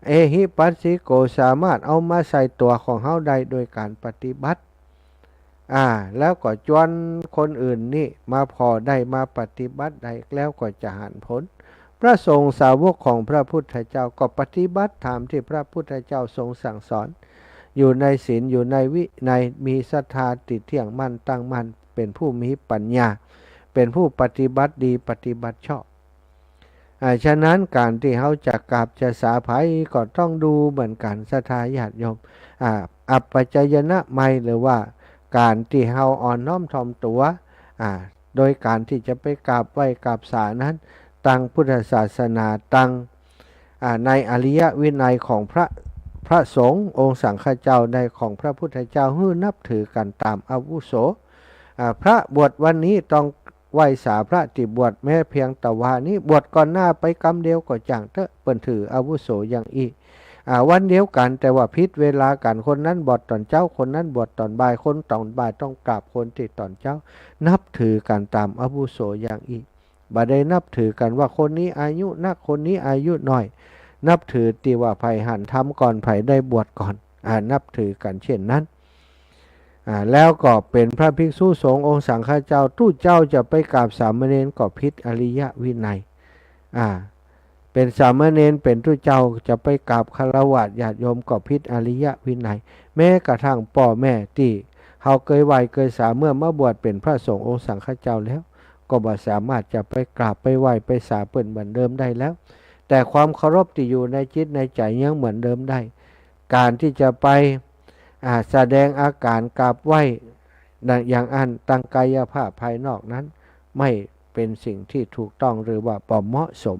เอหิปัสสิโก สามารถเอามาใส่ตั๋วของเฮาได้โดยก๋านปฏิบัติ อ่า แล้วก็จวนคนอื่นนี่มาผ่อได้ มาปฏิบัติได้ แล้วก็จะหันผล พระสงฆ์สาวกของพระพุทธเจ้าก็ปฏิบัติธรรมตี้พระพุทธเจ้าทรงสั่งสอน อยู่ในศีล อยู่ในวินัย มีศรัทธาตี้เตี้ยงมั่นตั้งมั่น เป๋นผู้มีปัญญา เป๋นผู้ปฏิบัติดีปฏิบัติชอบ อ่า ฉะนั้นก๋านตี้เฮาจะกราบจะสาใผก็ต้องดูเหมือนกั๋น ศรัทธาญาติโยม อ่า อัปปะจายนะมัย หรือว่าก๋านตี้เฮาอ่อนน้อมถ่อมตั๋ว อ่า โดยก๋านตี้จะไปกราบไหว้กราบสานั้น ตังพุทธศาสนา ตัง อ่า ในอริยวินัยของพระ พระสงฆ์องค์สังฆเจ้าได้ ของพระพุทธเจ้า หื้อนับถือกั๋นต๋ามอาวุโส อ่า พระบวชวันนี้ต้องไหว้สาพระตี้บวช แม้เพียงตะวานี้ บวชก่อนหน้าไปกำเดียวก็จ้างเต๊อะ เปิ้นถืออาวุโสอย่างอี้ อ่า วันเดียวกั๋น แต่ว่าผิดเวลากั๋น คนนั้นบวชต๋อนเจ๊า คนนั้นบวชต๋อนบ่าย คนต๋อนบ่ายต้องกราบคนตี้ต๋อนเจ๊า นับถือกั๋นต๋ามอาวุโสอย่างอี้ บ่ได้นับถือกั๋นว่าคนนี้อายุนัก คนนี้อายุน้อย นับถือตี้ว่าใผหันธรรมก่อน ใผได้บวชก่อน อ่า นับถือกั๋นเช่นนั้น อ่า แล้วก็เป๋นพระภิกษุสงฆ์องค์สังฆเจ้า ตุ๊เจ้าจะไปกราบสามเณรก็ผิดอริยวินัย อ่า เป๋นสามเณร เป๋นตุ๊เจ้าจะไปกราบฆราวาสญาติโยมก็ผิดอริยวินัย แม้กระทั่งป้อแม่ตี้เฮาเกยไหว้เกยสา เมื่อมาบวชเป๋นพระสงฆ์องค์สังฆเจ้าแล้ว ก็บ่สามารถจะไปกราบไปไหว้ไปสาเปิ้นเหมือนเดิมได้แล้ว แต่ความเคารพตี้อยู่ในจิตในใจ๋ยังเหมือนเดิมได้ ก๋านตี้จะไป อ่า แสดงอาก๋านกราบไหว้ดังอย่างอั้น ตังกายภาพภายนอกนั้น ไม่เป๋นสิ่งตี้ถูกต้อง หรือว่าบ่เหมาะสม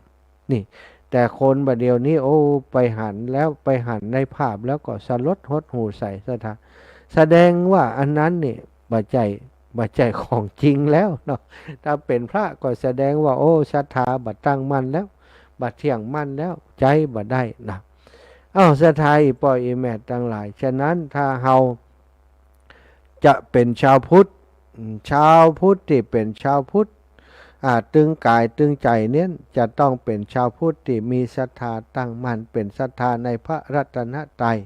นี่ แต่คนบ่าเดี่ยวนี้ โอ้ ไปหันแล้ว ไปหันในภาพแล้วก็สลดหดหู่ใส่ ศรัทธา แสดงว่าอันนั้นนี่บ่ใจ้ บ่ใจ้ของจริงแล้วเนาะ ถ้าเป๋นพระก็แสดงว่า โอ้ ศรัทธาบ่ตั้งมั่นแล้ว บ่เตี้ยงมั่นแล้ว ใจ๊บ่ได้นะ เอ้า ศรัทธาอี่ป้ออี่แม่ตังหลาย ฉะนั้นถ้าเฮาจะเป๋นชาวพุทธ อืม ชาวพุทธตี้เป๋นชาวพุทธ อ่า ตึงก๋ายตึงใจ๋เนี้ย จะต้องเป๋นชาวพุทธตี้มีศรัทธาตั้งมั่น เป๋นศรัทธาในพระรัตนตรัย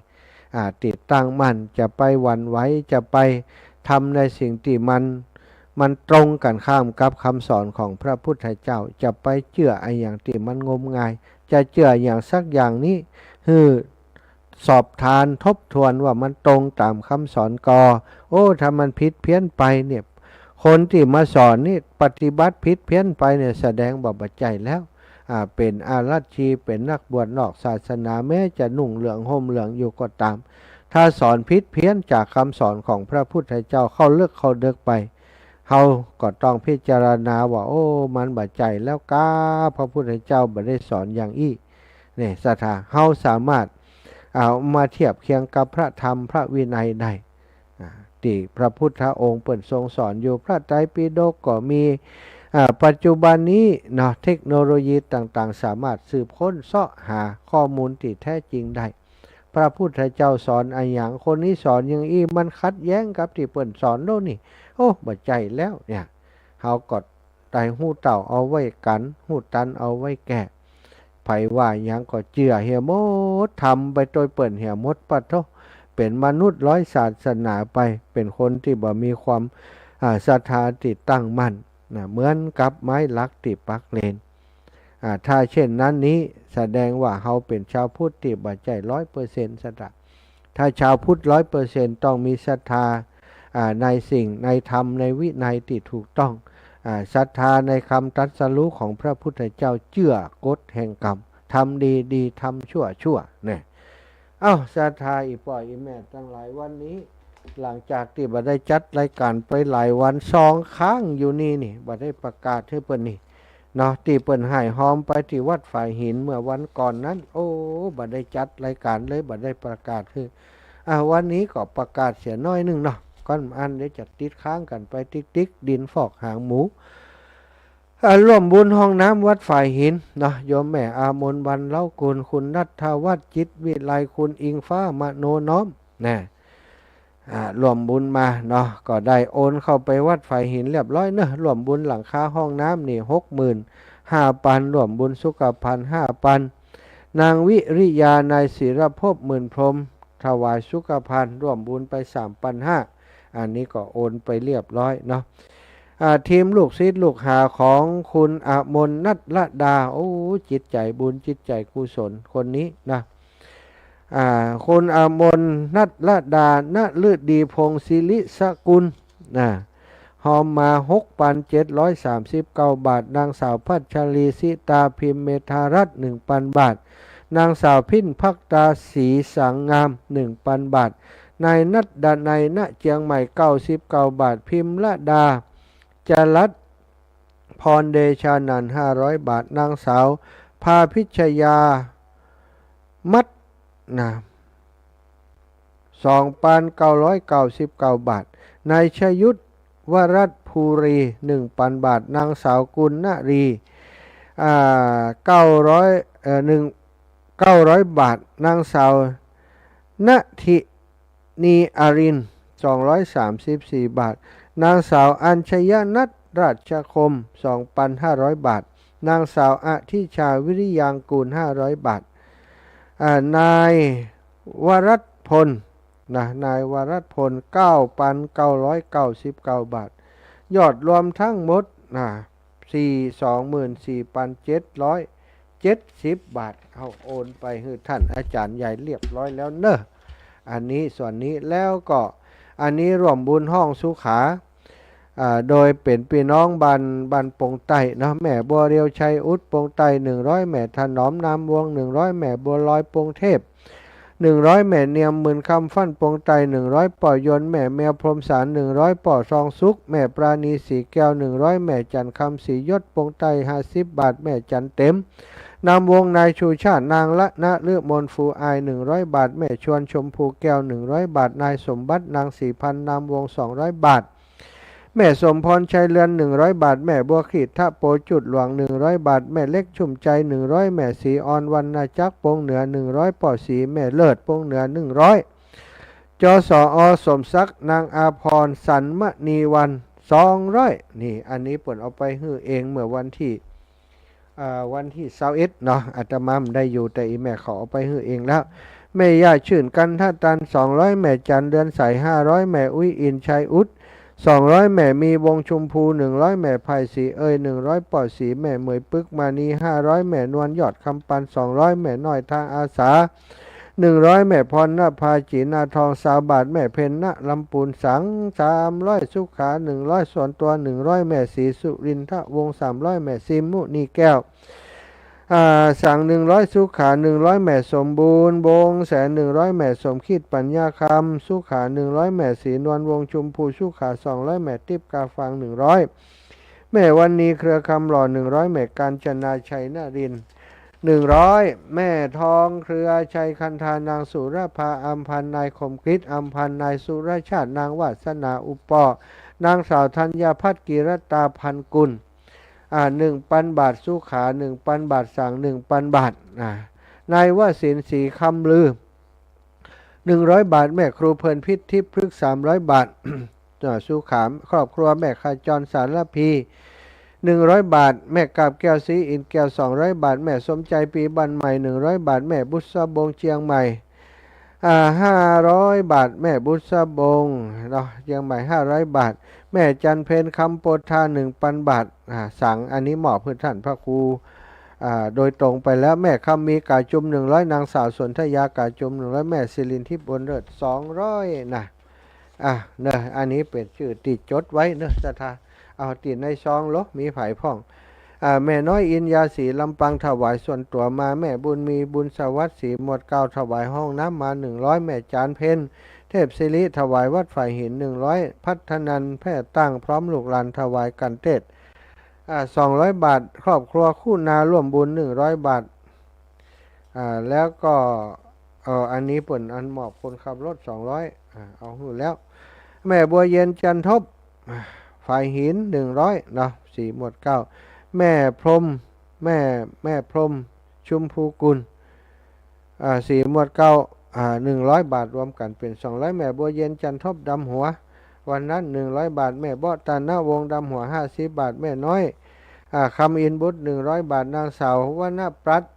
อ่า ตี้ตั้งมั่น จะไปหวั่นไหว จะไปทำในสิ่งตี้มัน มันตรงกั๋นข้ามกับกำสอนของพระพุทธเจ้า จะไปเจื้ออะหยังตี้มันงมงาย จะเจื้ออะหยังสักอย่างนี้ หื้อสอบทานทบทวนว่ามันตรงต๋ามกำสอนก่อ โอ้ ถ้ามันผิดเพี้ยนไปเนี่ย คนตี้มาสอนนี่ปฏิบัติผิดเพี้ยนไปเนี่ย แสดงว่าบ่ใจ้แล้ว อ่า เป๋นอรัชชี เป๋นนักบวชนอกศาสนา แม้จะนุ่งเหลืองห่มเหลืองอยู่ก็ต๋าม ถ้าสอนผิดเพี้ยนจากกำสอนของพระพุทธเจ้าเข้าเลิกเข้าเดิกไป เฮาก็ต้องพิจารณาว่า โอ้ มันบ่ใจ้แล้วก้า พระพุทธเจ้าบ่ได้สอนอย่างอี้ เนี่ย ศรัทธา เฮาสามารถเอามาเทียบเคียงกับพระธรรมพระวินัยได้ อ่า ตี้พระพุทธองค์เปิ้นทรงสอนอยู่ พระไตรปิฎกก็มี อ่า ปัจจุบันนี้เนาะ เทคโนโลยีต่างๆ สามารถสืบค้นเซาะหาข้อมูลตี้แท้จริงได้ พระพุทธเจ้าสอนอะหยัง คนนี้สอนอย่างอี้ มันขัดแย้งกับตี้เปิ้นสอนโลกนี่ โอ้ บ่ใจ้แล้วเนี่ย เฮาก็ได้ฮู้เต้าเอาไว้กั๋น ฮู้ตันเอาไว้แก้ ใผว่าหยังก็เจื้อเหียหมด ทำไปตวยเปิ้นเหียหมด ปะโธ่ เป๋นมนุษย์ร้อยศาสนาไป เป๋นคนตี้บ่มีความ อ่า ศรัทธาตี้ตั้งมั่นนะ เหมือนกับไม้หลักตี้ปักเลน อ่า ถ้าเช่นนั้นนี้ แสดงว่าเฮาเป๋นชาวพุทธตี้บ่ใจ้ร้อยเปอร์เซ็นต์ ศรัทธา ถ้าชาวพุทธร้อยเปอร์เซ็นต์ ต้องมีศรัทธา อ่า ในสิ่ง ในธรรม ในวินัยตี้ถูกต้อง อ่า ศรัทธาในคำตรัสรู้ของพระพุทธเจ้า เจื้อกฎแห่งกรรม ทำดีดี ทำชั่วชั่ว เนี่ย เอ้า ศรัทธาอี่ป้ออี่แม่ตังหลาย วันนี้ หลังจากตี้บ่ได้จัดรายก๋านไปหลายวัน สองครั้งอยู่นี่นี่ บ่ได้ประกาศหื้อเปิ้นนี่เนาะ ตี้เปิ้นฮ้ายฮอมไปตี้วัดฝายหินเมื่อวันก่อนนั้น โอ้ บ่ได้จัดรายก๋านเลย บ่ได้ประกาศหื้อ อ่า วันนี้ก็ประกาศเสียหน้อยนึ่งเนาะ ก่อนอันเดี๋ยวจะติดค้างกั๋นไปติ๊กๆ ดินฟอกหางหมู อ่า ร่วมบุญห้องน้ำวัดฝายหินเนาะ โยมแม่อามนวรรณ เล้ากูล คุณณัฐวัฒน์ จิตวิไล คุณอิงฟ้า มโนน้อม นะ อ่า ร่วมบุญมาเนาะ ก็ได้โอนเข้าไปวัดฝายหินเรียบร้อยเนาะ ร่วมบุญหลังคาห้องน้ำนี่ หกหมื่นห้าปัน ร่วมบุญสุขภัณฑ์ ห้าปัน นางวิริยา นายศิรภพ หมื่นพรหม ถวายสุขภัณฑ์ ร่วมบุญไป สามปันห้า อันนี้ก็โอนไปเรียบร้อยเนาะ อ่า ทีมลูกศิษย์ลูกหาของคุณอมน ณัฐรดา โอ้ จิตใจ๋บุญ จิตใจ๋กุศลคนนี้นะ อ่า คุณอมน ณัฐรดา นฤดีพงศ์ สิริสกุล นะ ฮอมมา หกปันเจ็ดร้อยสามสิบเก้าบาท นางสาวพัชรี สิตาพิมพ์ เมธารัตน์ หนึ่งปันบาท นางสาวพิณภักตา ศรีสังงาม หนึ่งปันบาท นายณัฐดานัย ณ เจียงใหม่ เก้าสิบเก้าบาท พิมรดา จรัสพร เดชานันท์ ห้าร้อยบาท นางสาวภาพิชยา มัด นะ สองปันเก้าร้อยเก้าสิบเก้าบาท นายชยุทธ วรัตน์ภูรี หนึ่งปันบาท นางสาวกุลนรี อ่า เก้าร้อย เอ่อ หนึ่ง เก้าร้อยบาท นางสาวณทินีอาริน สองร้อยสามสิบสี่บาท นางสาวอัญชยนัท ราชคม สองปันห้าร้อยบาท นางสาวอธิชา วิริยางกูล ห้าร้อยบาท อ่า นายวรัตพล นะ นายวรัตพล เก้าปันเก้าร้อยเก้าสิบเก้าบาท ยอดรวมทั้งหมด นะ สี่ สองหมื่นสี่ปันเจ็ดร้อยเจ็ดสิบบาท เฮาโอนไปหื้อท่านอาจ๋ารย์ใหญ่เรียบร้อยแล้วเนาะ อันนี้ส่วนนี้ แล้วก็อันนี้ร่วมบุญห้องสุขา อ่า โดยเป๋นปี้น้องบ้าน บ้านปงใต้เนาะ แม่บัวเรียว ชัยอุด ปงใต้ หนึ่งร้อย แม่ถนอม นามวง หนึ่งร้อย แม่บัวลอย ปงเทพ หนึ่งร้อย แม่เนียม หมื่นคำ ฟั่น ปงใต้ หนึ่งร้อย ป้อยน แม่แมว พรหมสาร หนึ่งร้อย ป้อทองสุข แม่ปราณี ศรีแก้ว หนึ่งร้อย แม่จันทร์คำ ศรียศ ปงใต้ ห้าสิบบาท แม่จันทร์เต็ม นามวง นายชูชาติ นางละนฤมล ฟูอาย หนึ่งร้อยบาท แม่ชวน ชมพูแก้ว หนึ่งร้อยบาท นายสมบัติ นางศรีพันธ์ นามวง สองร้อยบาท แม่สมพร ชัยเรือน หนึ่งร้อยบาท แม่บัวขีดทะโปจุดหลวง หนึ่งร้อยบาท แม่เล็กชุ่มใจ หนึ่งร้อย แม่ศรีออน วรรณจักร ปงเหนือ หนึ่งร้อย ป้อศรี แม่เลิศ ปงเหนือ หนึ่งร้อย จสอ สมศักดิ์ นางอาภรณ์ สันมณีวัน สองร้อย นี่ อันนี้เปิ้นเอาไปหื้อเองเมื่อวันตี้ อ่า วันตี้ซาวเอ็ดเนาะ อาตมาบ่ได้อยู่ แต่อี่แม่เขาเอาไปหื้อเองแล้ว แม่ย่าชื่น กันทะตัน สองร้อย แม่จันทร์เดือนใส ห้าร้อย แม่อุ๊ยอิน ชัยอุด สองร้อย แม่มี วงศ์ชุมภู หนึ่งร้อย แม่ไพศรีเอย หนึ่งร้อย ป้อศรี แม่เหมย ปึกมณี ห้าร้อย แม่นวล ยอดคำปัน สองร้อย แม่น้อย ทางอาสา หนึ่งร้อย แม่พรนภา จีนาทอง ซาวบาท แม่เพ็ญ ณ ลำปูนสัง สามร้อย สุขา หนึ่งร้อย ส่วนตั๋ว หนึ่งร้อย แม่ศรีสุรินทวงศ์ สามร้อย แม่ซิม มุนีแก้ว อ่า สัง หนึ่งร้อย สุขา หนึ่งร้อย แม่สมบูรณ์ วงศ์แสน หนึ่งร้อย แม่สมคิด ปัญญาคำ สุขา หนึ่งร้อย แม่ศรีนวล วงศ์ชุมภู สุขา สองร้อย แม่ติ๊บ กาฟัง หนึ่งร้อย แม่วรรณี เครือคำหล่อ หนึ่งร้อย แม่กาญจนา ชัยนรินทร์ หนึ่งร้อย แม่ทอง เครือชัย คันธา นางสุรภา อำพันธ์ นายคมกฤษ อำพันธ์ นายสุรชาติ นางวาสนา อุปปอ นางสาวธัญญาพัฒน์ กิรตา พันกุล อ่า หนึ่งปันบาท สุขา หนึ่งปันบาท สัง หนึ่งปันบาท อ่า นายวสินทร์ ศรีคำลือ หนึ่งร้อยบาท แม่ครูเพลินพิษ ทิพย์พฤกษ์ สามร้อยบาท อ่า สุขา ครอบครัวแม่ขจร สารพี หนึ่งร้อยบาท แม่กาบแก้ว ศรีอินทร์แก้ว สองร้อยบาท แม่สมใจ ปีบ้านใหม่ หนึ่งร้อยบาท แม่บุษบง เจียงใหม่ อ่า ห้าร้อยบาท แม่บุษบงเนาะ เจียงใหม่ ห้าร้อยบาท แม่จันทร์เพ็ญ คำโปธา หนึ่งปันบาท อ่า สัง อันนี้มอบหื้อท่านพระครู อ่า โดยตรงไปแล้ว แม่คำมี กาจุม หนึ่งร้อย นางสาวสนธยา กาจุม หนึ่งร้อย แม่สิรินทิพย์ บุญเลิศ สองร้อย นะ อ่ะ เนาะ อันนี้เป๋นจื้อตี้จดไว้เนาะ ศรัทธา เอาตี้ในซองโล มีใผพ่อง อ่า แม่น้อยอินยาสี ลำปาง ถวายส่วนตั๋วมา แม่บุญมี บุญสวัสดิ์ ศรีหมวดเกล้า ถวายห้องน้ำมา หนึ่งร้อย แม่จานเพ็ญ เทพศิริ ถวายวัดฝายหิน หนึ่งร้อย พัฒนันท์ แพร่ตั้ง พร้อมลูกหลาน ถวายกันเตศ อ่า สองร้อยบาท ครอบครัวคุณาร่วมบุญ หนึ่งร้อยบาท อ่า แล้วก็ เอ่อ อันนี้เปิ้นอันมอบคนขับรถ สองร้อย อ่า เอาหื้อแล้ว แม่บัวเย็น จันทบ อ่า ฝายหิน หนึ่งร้อย เนาะ ศรีหมวดเกล้า แม่พรหม แม่ แม่พรหม ชุมภูกุล อ่า สีหมวดเก้า อ่า หนึ่งร้อยบาท รวมกั๋นเป๋นสองร้อย แม่บัวเย็น จันทบ ดำหัว วันนั้น หนึ่งร้อยบาท แม่เบาะ ตานวงศ์ ดำหัว ห้าสิบบาท แม่น้อย อ่า คำอินทร์บุตร หนึ่งร้อยบาท นางสาว วรรณปรัตน์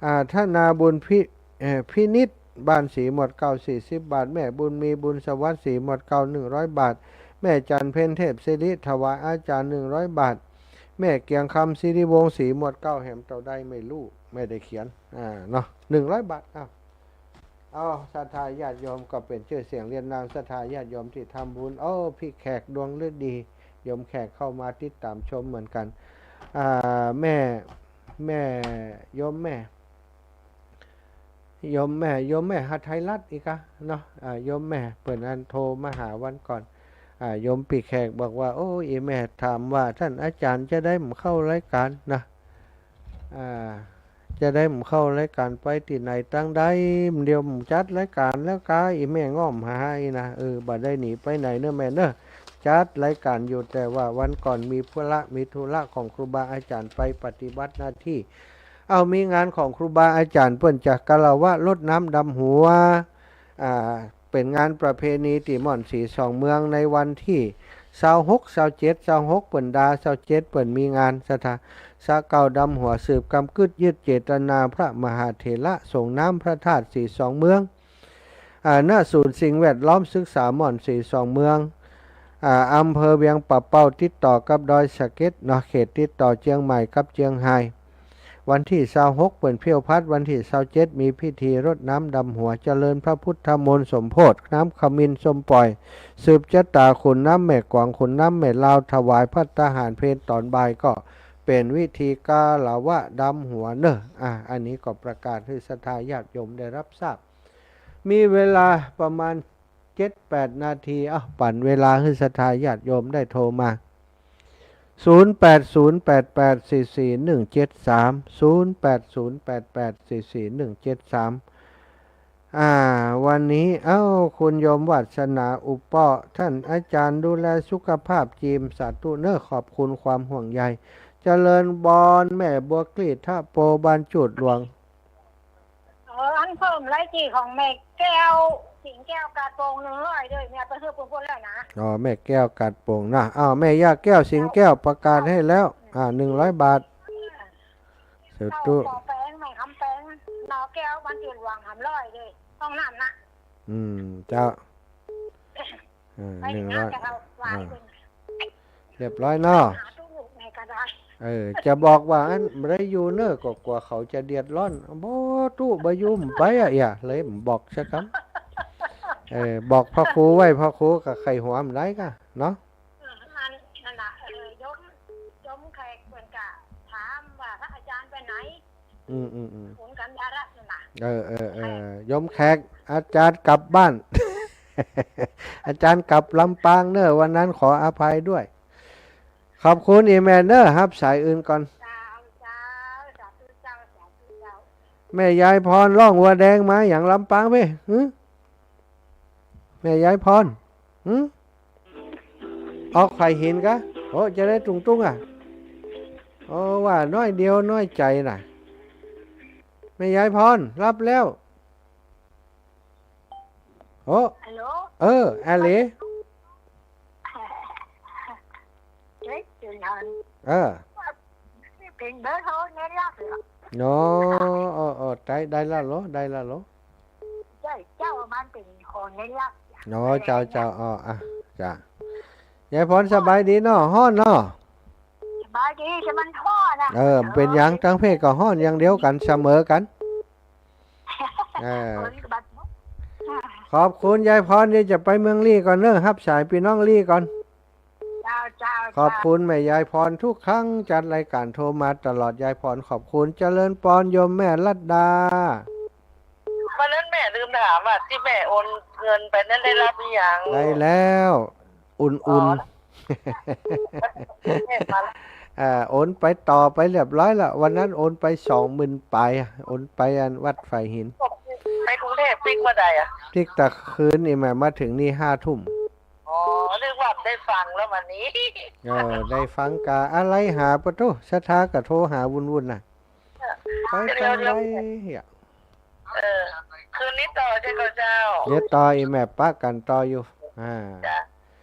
อ่า ธนาบุญพิ เอ่อ พินิจ บ้านสีหมวดเก้า สี่สิบบาท แม่บุญมี บุญสวัสดิ์ สีหมวดเก้า หนึ่งร้อยบาท แม่จันทร์เพ็ญ เทพศิริ ถวายอาจ๋ารย์ หนึ่งร้อยบาท แม่เกียงคำ สิริวงศ์ สีหมวดเก้า แหมเต้าใดไม่ฮู้ ไม่ได้เขียน อ่า เนาะ หนึ่งร้อยบาท อ้าว เอา ศรัทธาญาติโยม ก็เป๋นจื้อเสียงเรียงนาม ศรัทธาญาติโยมตี้ทำบุญ โอ้ พี่แขก ดวงฤดี โยมแขกเข้ามาติดต๋ามชมเหมือนกั๋น อ่า แม่ แม่ โยมแม่ โยมแม่ โยมแม่หทัยรัตน์อีกอะเนาะ อ่า โยมแม่เปิ้นอันโทรมาหาวันก่อน อ่า โยมปี้แขกบอกว่า โอ้ อี่แม่ถามว่า ต้านอาจ๋ารย์จะได้บ่เข้ารายก๋านนะ อ่า จะได้บ่เข้ารายก๋าน ไปตี้ไหนตางใด เดี๋ยวบ่จัดรายก๋านแล้วกา อี่แม่ง้อมหาอี้นะ เออ บ่ได้หนีไปไหนเน่อแม่เน่อ จัดรายก๋านอยู่ แต่ว่าวันก่อนมีภาระ มีธุระของครูบาอาจ๋ารย์ไปปฏิบัติหน้าตี้ เอา มีงานของครูบาอาจ๋ารย์ เปิ้นจะคารวะรดน้ำดำหัว อ่า เป๋นงานประเพณีตี้ม่อนสีสองเมือง ในวันตี้ซาวหก ซาวเจ็ด ซาวหกเปิ้นดา ซาวเจ็ดเปิ้นมีงาน ศรัทธา ซาวเก้าดำหัว สืบกำกึ๊ดยึดเจตนา พระมหาเถระสรงน้ำพระธาตุสีสองเมือง อ่า ณ ศูนย์สิ่งแวดล้อมศึกษาม่อนสีสองเมือง อ่า อำเภอเวียงป่าเป้า ติดต่อกับดอยสะเก็ดเนาะ เขตติดต่อเจียงใหม่กับเจียงฮาย วันตี้ซาวหกเปิ้นเผี้ยวพัด วันตี้ซาวเจ็ดมีพิธีรดน้ำดำหัว เจริญพระพุทธมนต์สมโภช น้ำขมิ้นส้มป่อย สืบจะต๋าขุนน้ำแม่กวาง ขุนน้ำแม่ลาว ถวายภัตตาหารเพลต๋อนบ่ายก็เป๋นพิธีคารวะดำหัวเน่อ อ่า อันนี้ก็ประกาศหื้อศรัทธาญาติโยมได้รับทราบ มีเวลาประมาณเจ็ดแปดนาที เอ้า ปั๋นเวลาหื้อศรัทธาญาติโยมได้โทรมา ศูนย์แปดศูนย์แปดแปดสี่สี่หนึ่งเจ็ดสาม ศูนย์แปดศูนย์แปดแปดสี่สี่หนึ่งเจ็ดสาม อ่า วันนี้ เอ้า คุณโยมวาสนา อุปเปาะห์ ต้านอาจ๋ารย์ดูแลสุขภาพจีม สาธุเน่อ ขอบคุณความห่วงใย เจริญปอน แม่บัวกลีด ทะโป บ้านจูดหลวง เออ อันเพิ่มรายจื้อของแม่แก้ว สิงห์แก้ว กาดโป่ง หนึ่งร้อย ด้วย แม่ไปหื้อเปิ้นแล้วนะ อ๋อ แม่แก้ว กาดโป่งนะ อ้าว แม่ย่าแก้ว สิงห์แก้ว ประกาศหื้อแล้ว อ่า หนึ่งร้อยบาท เออ สาธุ เจ้าปอแปง แม่คำแปง นอแก้ว บ้านจูดหลวง สามร้อย ด้วย ห้องน้ำนะ อืม เจ้า เออ ไป หนึ่งร้อย นะ จะเอาวาง อ่า เปิ้น เรียบร้อยเนาะ หาตู้ในกระดาษ เออ จะบอกว่าอันบ่ได้อยู่เน่อ ก็กั๋วเขาจะเดือดร้อน บ่ ตู้บ่อยู่บ่ไปอะ เอีย เลยบ่บอกสักกำ เออ บอกพระครูไว้ พระครูก็ไขหัวบ่ได้ก่ะเนาะ เออ อันนั้นน่ะ เออ โยม โยมแขกเปิ้นก็ถามว่าพระอาจ๋ารย์ไปไหน อืม อืม อืม คุณกัญญารัตน์นั่นน่ะ เออ เออ เออ โยมแขก อาจ๋ารย์กลับบ้าน อาจ๋ารย์กลับลำปางเน่อ วันนั้นขออภัยด้วย ขอบคุณอี่แม่เน่อ ฮับสายอื่นก่อน เจ้า เจ้า สาธุเจ้า สาธุเจ้า แม่ยายพร ล่องวัวแดงมาหยังลำปางเป้ หึ แม่ยายพร หึ ออกไผ่หินกะ โอ้ จะได้ตุงๆ อ่ะ โอ้ ว่าน้อยเดียวน้อยใจ๋น่ะ แม่ยายพร ฮับแล้ว โอ้ ฮัลโหล เออ อะเหล เฮ้ย เดี๋ยวก่อน เออ เป๋นเบอร์โทรเน้นลับเหรอ เนาะ เออ เออ ได้ ได้ละโล ได้ละโล ใจ้ เจ้ามันเป๋นของเน้นลับ เนาะ เจ้า เจ้า อ๋อ อ่ะ จ้ะ ยายพรสบายดีเนาะ ฮ้อนเนาะ สบายดี แต่มันฮ้อนนะ เออ เป๋นหยัง ตังเพศก็ฮ้อนอย่างเดียวกั๋น เสมอกั๋น เออ คนก็บัด ขอบคุณยายพร เดี๋ยวจะไปเมืองลี้ก่อนเน่อ ฮับสายปี้น้องลี้ก่อน เจ้า เจ้า ขอบคุณแม่ยายพรทุกครั้ง จัดรายการโทรมาตลอด ยายพร ขอบคุณ เจริญปอน โยมแม่รัตดา วันนั้นแม่ลืมถามว่าตี้แม่โอนเงินไปนั้นได้รับหรือยัง ได้แล้ว อุ่นๆ อ๋อ แม่มาแล้ว อ่า โอนไปต่อไปเรียบร้อยละ วันนั้นโอนไปสองหมื่นปลาย โอนไปอันวัดไผ่หิน ไปกรุงเทพฯปิ๊กเมื่อใดอะ ปิ๊กตะคืนนี่แหม มาเถิงนี่ห้าทุ่ม อ๋อ นึกว่าได้ฟังแล้ววันนี้ เออ ได้ฟังกาอะไรหาปะตุ๊ ศรัทธาก็โทรหาวุ่นๆ น่ะ ไปตังใดอะ เออ คืนนี้ต่อเจ้า เดี๋ยวต่ออีแม่ ปะกั๋นต่ออยู่ อ่า จ้ะ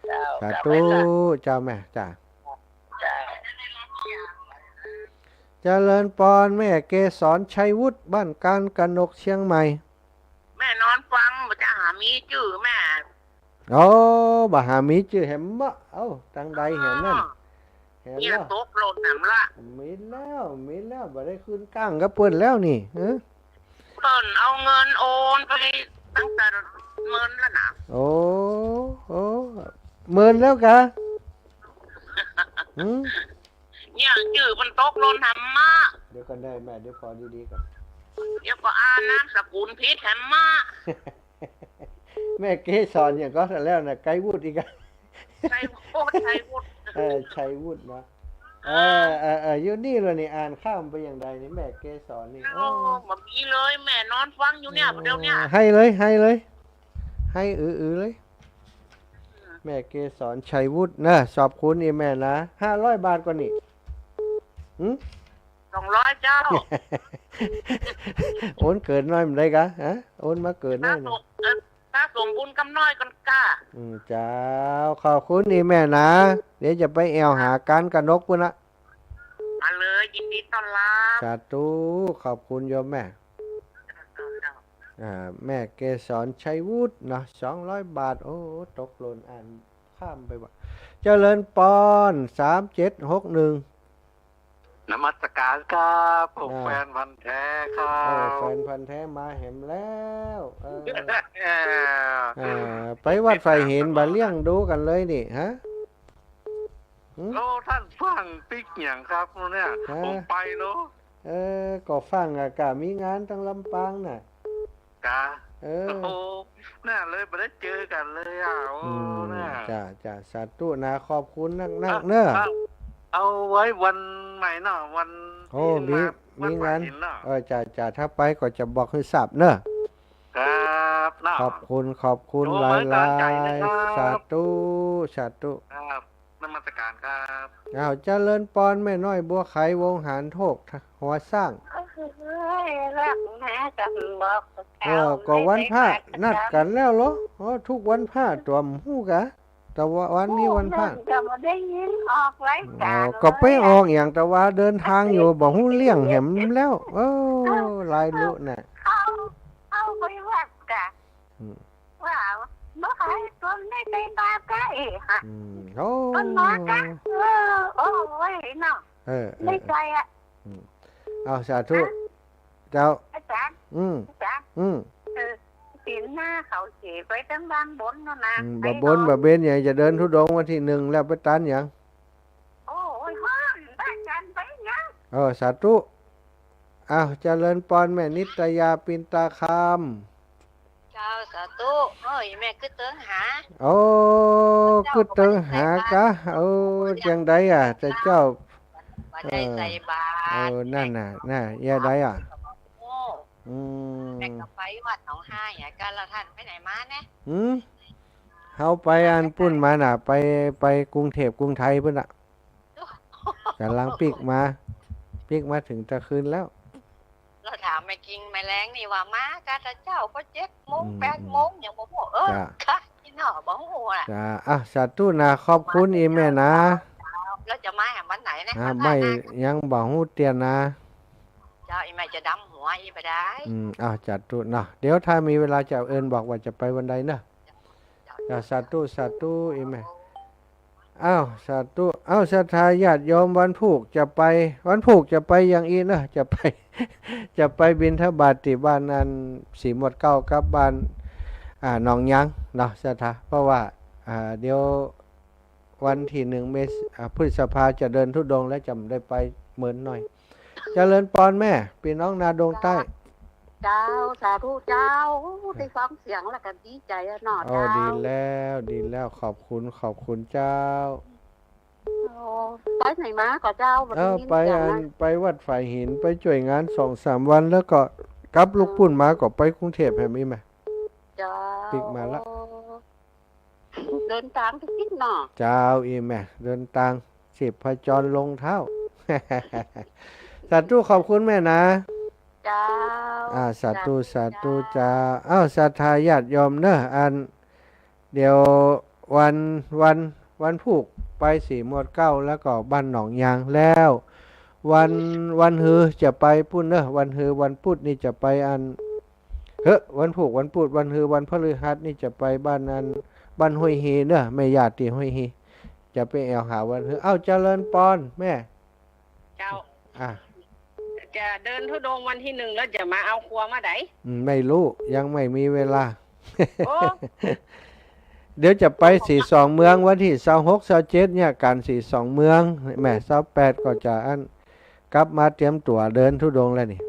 เจ้า สาธุ เจ้าแม่ จ้ะ จ้ะ เจริญปอน แม่เกสร ชัยวุฒิ บ้านการกนก เชียงใหม่ แม่นอนฟัง บ่จะหามีจื้อแม่ โอ้ บ่หามีจื้อแหมเมาะ เอ้า ตังใดแหมนั่น อ้อ แหม เนี่ย เนาะ ตกหล่นแหมละ มีแล้ว มีแล้ว บ่ได้คืนก้างกับเปิ้นแล้วนี่ เออ เปิ้นเอาเงินโอนไปตั้งแต่เมินแล้วนะ โอ้ โอ้ เมินแล้วกา หืม เนี่ย จื้อเปิ้นตกหล่นแหมเมาะ เดี๋ยวก่อนได้แม่ เดี๋ยวขอดีๆ ก่อน เดี๋ยวก็อ่านนามสกุลผิดแหมเมาะ แม่เกสรหยังก็แล้วนะ ไกรวุฒิอีกอะ ชัยวุฒิ ชัยวุฒิ เออ ชัยวุฒิเนาะ เออ เออ เออ เออ อยู่นี่เลยนี่ อ่านข้ามไปอย่างใดนี่ แม่เกสรนี่ โอ้ โอ้ บ่มีเลย แม่นอนฟังอยู่เนี่ย เออ เดี๋ยวเนี่ย ไห้เลย ไห้เลย ไห้อือๆ เลย อืม แม่เกสร ชัยวุฒินะ ขอบคุณอีแม่นะ ห้าร้อยบาทก่อนนี่ หืม สองร้อยเจ้า โอนเกินหน้อยบ่ได้กา ฮะ โอนมาเกินหน้อยนะ เออ ถ้าส่งบุญกำน้อยก่อนกา อืม เจ้า ขอบคุณอีแม่นะ เดี๋ยวจะไปแอ่วหาการกนกปุ้นละ มาเลย ยินดีต้อนรับ สาธุ ขอบคุณโยมแม่ เจ้า เจ้า อ่า แม่เกสร ชัยวุฒิเนาะ สองร้อยบาท โอ้ ตกหล่น อ่านข้ามไปว่ะ เจริญปอน สามเจ็ดหกหนึ่ง นมัสการครับ ผม อ่า แฟนพันธุ์แท้ครับ เออ แฟนพันธุ์แท้มาแหมแล้ว เออ เออ อ่า ไปวัดไผ่หินบ่เลี้ยงดูกั๋นเลยนี่ ฮะ หืม โอ้ ต้านฟั่งปิ๊กหยังครับเนี่ย ฮะ ผมไปเนาะ เออ ก็ฟั่งอะ กะมีงานตังลำปางน่ะ กา เออ โอ้ เนี่ยเลยบ่ได้เจอกั๋นเลยอะ โอ้ อืม เนี่ย จ้ะ จ้ะ สาธุนะ ขอบคุณนักๆ เนอะ เอา เอาไว้วันใหม่เนาะ วัน โอ้ มี มีงาน วันกฐินเนาะ เออ จ้ะ จ้ะ ถ้าไปก็จะบอกหื้อทราบเนอะ ครับเนาะ ขอบคุณ ขอบคุณ โอ้ หลายๆ ไว้ตามใจ๋นะครับ สาธุ สาธุ ครับ นมัสการครับ อ้าว เจริญปอน แม่น้อยบัวไข วงหานโทก หัวสร้าง เอ้ย รักแม่จำบอก เออ ก็วันพระนัดกั๋นแล้วเหรอ อ๋อ ทุกวันพระ ตั๋วบ่ฮู้กา แต่ว่าวันนี้วันพระ โอ้ นั่นก็บ่ได้ยินออกรายก๋าน อ๋อ ก็ไปออกหยัง แต่ว่าเดินตางอยู่ บ่ฮู้เรื่องแหมแล้ว เออ เออ หลายลุน่ะ เอา เอาไปวัดกา อืม ว่าบ่ใค่ตนได้ไปบาปกาเอ๋ฮะ อืม โอ้ เปิ้นมากา เออ โอ้ยเนาะ เออ เออ ในใจ๋อะ อืม เอา สาธุ ฮะ เจ้า อาจ๋ารย์ อืม อาจ๋ารย์ อืม เออ ศีลห้าเขาเสียไปตังบางบนโน่นนะ อืม ไป บ่บน เนาะ บ่เบนหยัง จะเดินธุดงค์วันตี้หนึ่งแล้ว ไปตันหยัง โอ้ย ฮ้อน อาจ๋ารย์ไปหยัง เออ สาธุ อ้าว เจริญปอน แม่นิตยา ปินตาคาม เจ้า สาธุ เอ้ย แม่กึ๊ดเติงหา โอ้ กึ๊ดเติงหากา โอ้ จังใดอะ แต่เจ้า บ่ได้ใส่บาตร เออ นั่นน่ะ น่ะ เยียะใดอะ โอ้ อืม แม่ก็ไปวัดหนองฮายอะ กาละท่านไปไหนมาเนี่ย หืม เฮาไปอันปุ้นมาน่ะ ไป ไปกรุงเทพฯ กรุงไทยปุ้นน่ะ ก๋ำลังปิ๊กมา ปิ๊กมาเถิงตะคืนแล้ว เฮาถามแม่กิ่งแม่แลงนี่ว่ามากาแต่เจ๊า พอเจ็ดโมง อืม แปดโมง ยังบ่ฮู้ เออ จ้ะ กา พี่น้องบ่ฮู้อะ จ้ะ อ่ะ สาธุนะ ขอบคุณอีแม่นะ แล้วจะมาแหมวันไหนเนี่ย อ่ะ วันหน้า ไม่ ยังบ่ฮู้เตื้อนะ เจ้า อีแม่จะดำหัวอีบ่ได้ อืม อ้าว สาธุเนาะ เดี๋ยวถ้ามีเวลาจะเอิ้นบอกว่าจะไปวันใดเนาะ เจ้า สาธุ สาธุ อีแม่ อ้าว สาธุ อ้าว ศรัทธาญาติโยม วันพูกจะไป วันพูกจะไปอย่างอี้เนาะ จะไป จะไปบิณฑบาตตี้บ้านอันศรีหมวดเก๊ากับบ้าน อ่า หนองยางเนาะ ศรัทธา เพราะว่า อ่า เดี๋ยววันตี้หนึ่งเมษ- อ่า พฤษภาจะเดินธุดงค์แล้วจะได้ไปเมินหน้อย เจริญปอนแม่ ปี้น้องนาดงใต้ เจ้า สาธุเจ้า โอ้ ได้ฟังเสียงแล้วก็ดีใจ๋อะเนาะ โอ้ เจ้า ดีแล้ว ดีแล้ว ขอบคุณ ขอบคุณเจ้า โอ้ ไปไหนมาก่อเจ้า บ่ได้ยินเสียงนะ เอ้า ไปอัน ไปวัดไผ่หิน ไปจ้วยงานสองสามวัน แล้วก็กลับลุกปุ้นมาก็ไปกรุงเทพฯ แหมอี้แหม เจ้า ปิ๊กมาละ โอ้ เดินตางไปกิ๋นเนาะ เจ้า อี้แม่ เดินตาง ชีพจรลงเท้า สาธุ ขอบคุณแม่นะ เจ้า อ่า สาธุ สาธุ สาธุ เจ้า เจ้า อ้าว ศรัทธาญาติโยมเนอะ อัน เดี๋ยววัน วัน วันพูกไปสี่หมวดเก๊า แล้วก็บ้านหนองยาง แล้ววัน วันฮือจะไปปู๊นเนอะ วันฮือวันปุธนี่จะไปอัน เฮ้อ วันพูกวันปุธ วันฮือวันพฤหัสนี่จะไปบ้านอัน บ้านห้วยฮีเนอะ แม่ญาติตี้ห้วยฮี จะไปแอ่วหาวันฮือ เอ้า เจริญปอนแม่ เจ้า อ่ะ จะเดินธุดงค์วันตี้หนึ่งแล้วจะมาเอาครัวเมื่อใด อืม ไม่ฮู้ ยังไม่มีเวลา โอ้ เดี๋ยวจะไปสี่สองเมือง วันตี้ซาวหก ซาวเจ็ดเนี่ย ก๋านสี่สองเมือง แม่ ซาวแปดก็จะอัน กลับมาเตรียมตั๋วเดินธุดงค์แล้วนี่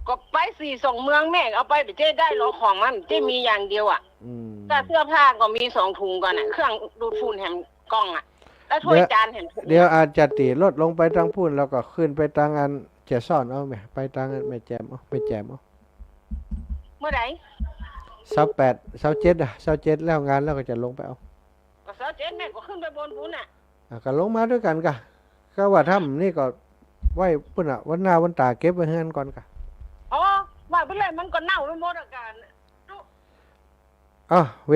ก็ไปสี่สองเมืองแม่ เอาไปบ่เจ๊ได้หรอ ของมันเจ๊มีอย่างเดียวอะ อืม แต่เสื้อผ้าก็มีสองถุงก่อนน่ะ เครื่องดูดฝุ่นแหมกล่องอะ แล้วถ้วยจานแหม เดี๋ยวอาจจะตี๋รถลงไปตางปู๊น แล้วก็ขึ้นไปตางอัน จะซ่อนเอาแม่ ไปตางอันแม่แจ่มเอา แม่แจ่มเอา เมื่อใด ซาวแปด ซาวเจ็ดอะ ซาวเจ็ดแล้วงานแล้วก็จะลงไปเอา ก็ซาวเจ็ดแม่ก็ขึ้นไปบนปู๊นน่ะ อ่ะ ก็ลงมาตวยกั๋นก่ะ ก็ว่าถ้ำนี่ก็ไว้ปู๊นน่ะ วันหน้าวันต๋าเก็บไว้เฮือนก่อนก่ะ อ๋อ ว่าไปเลยมันก็เน่าไปหมดอะก๋าน อ้าว เว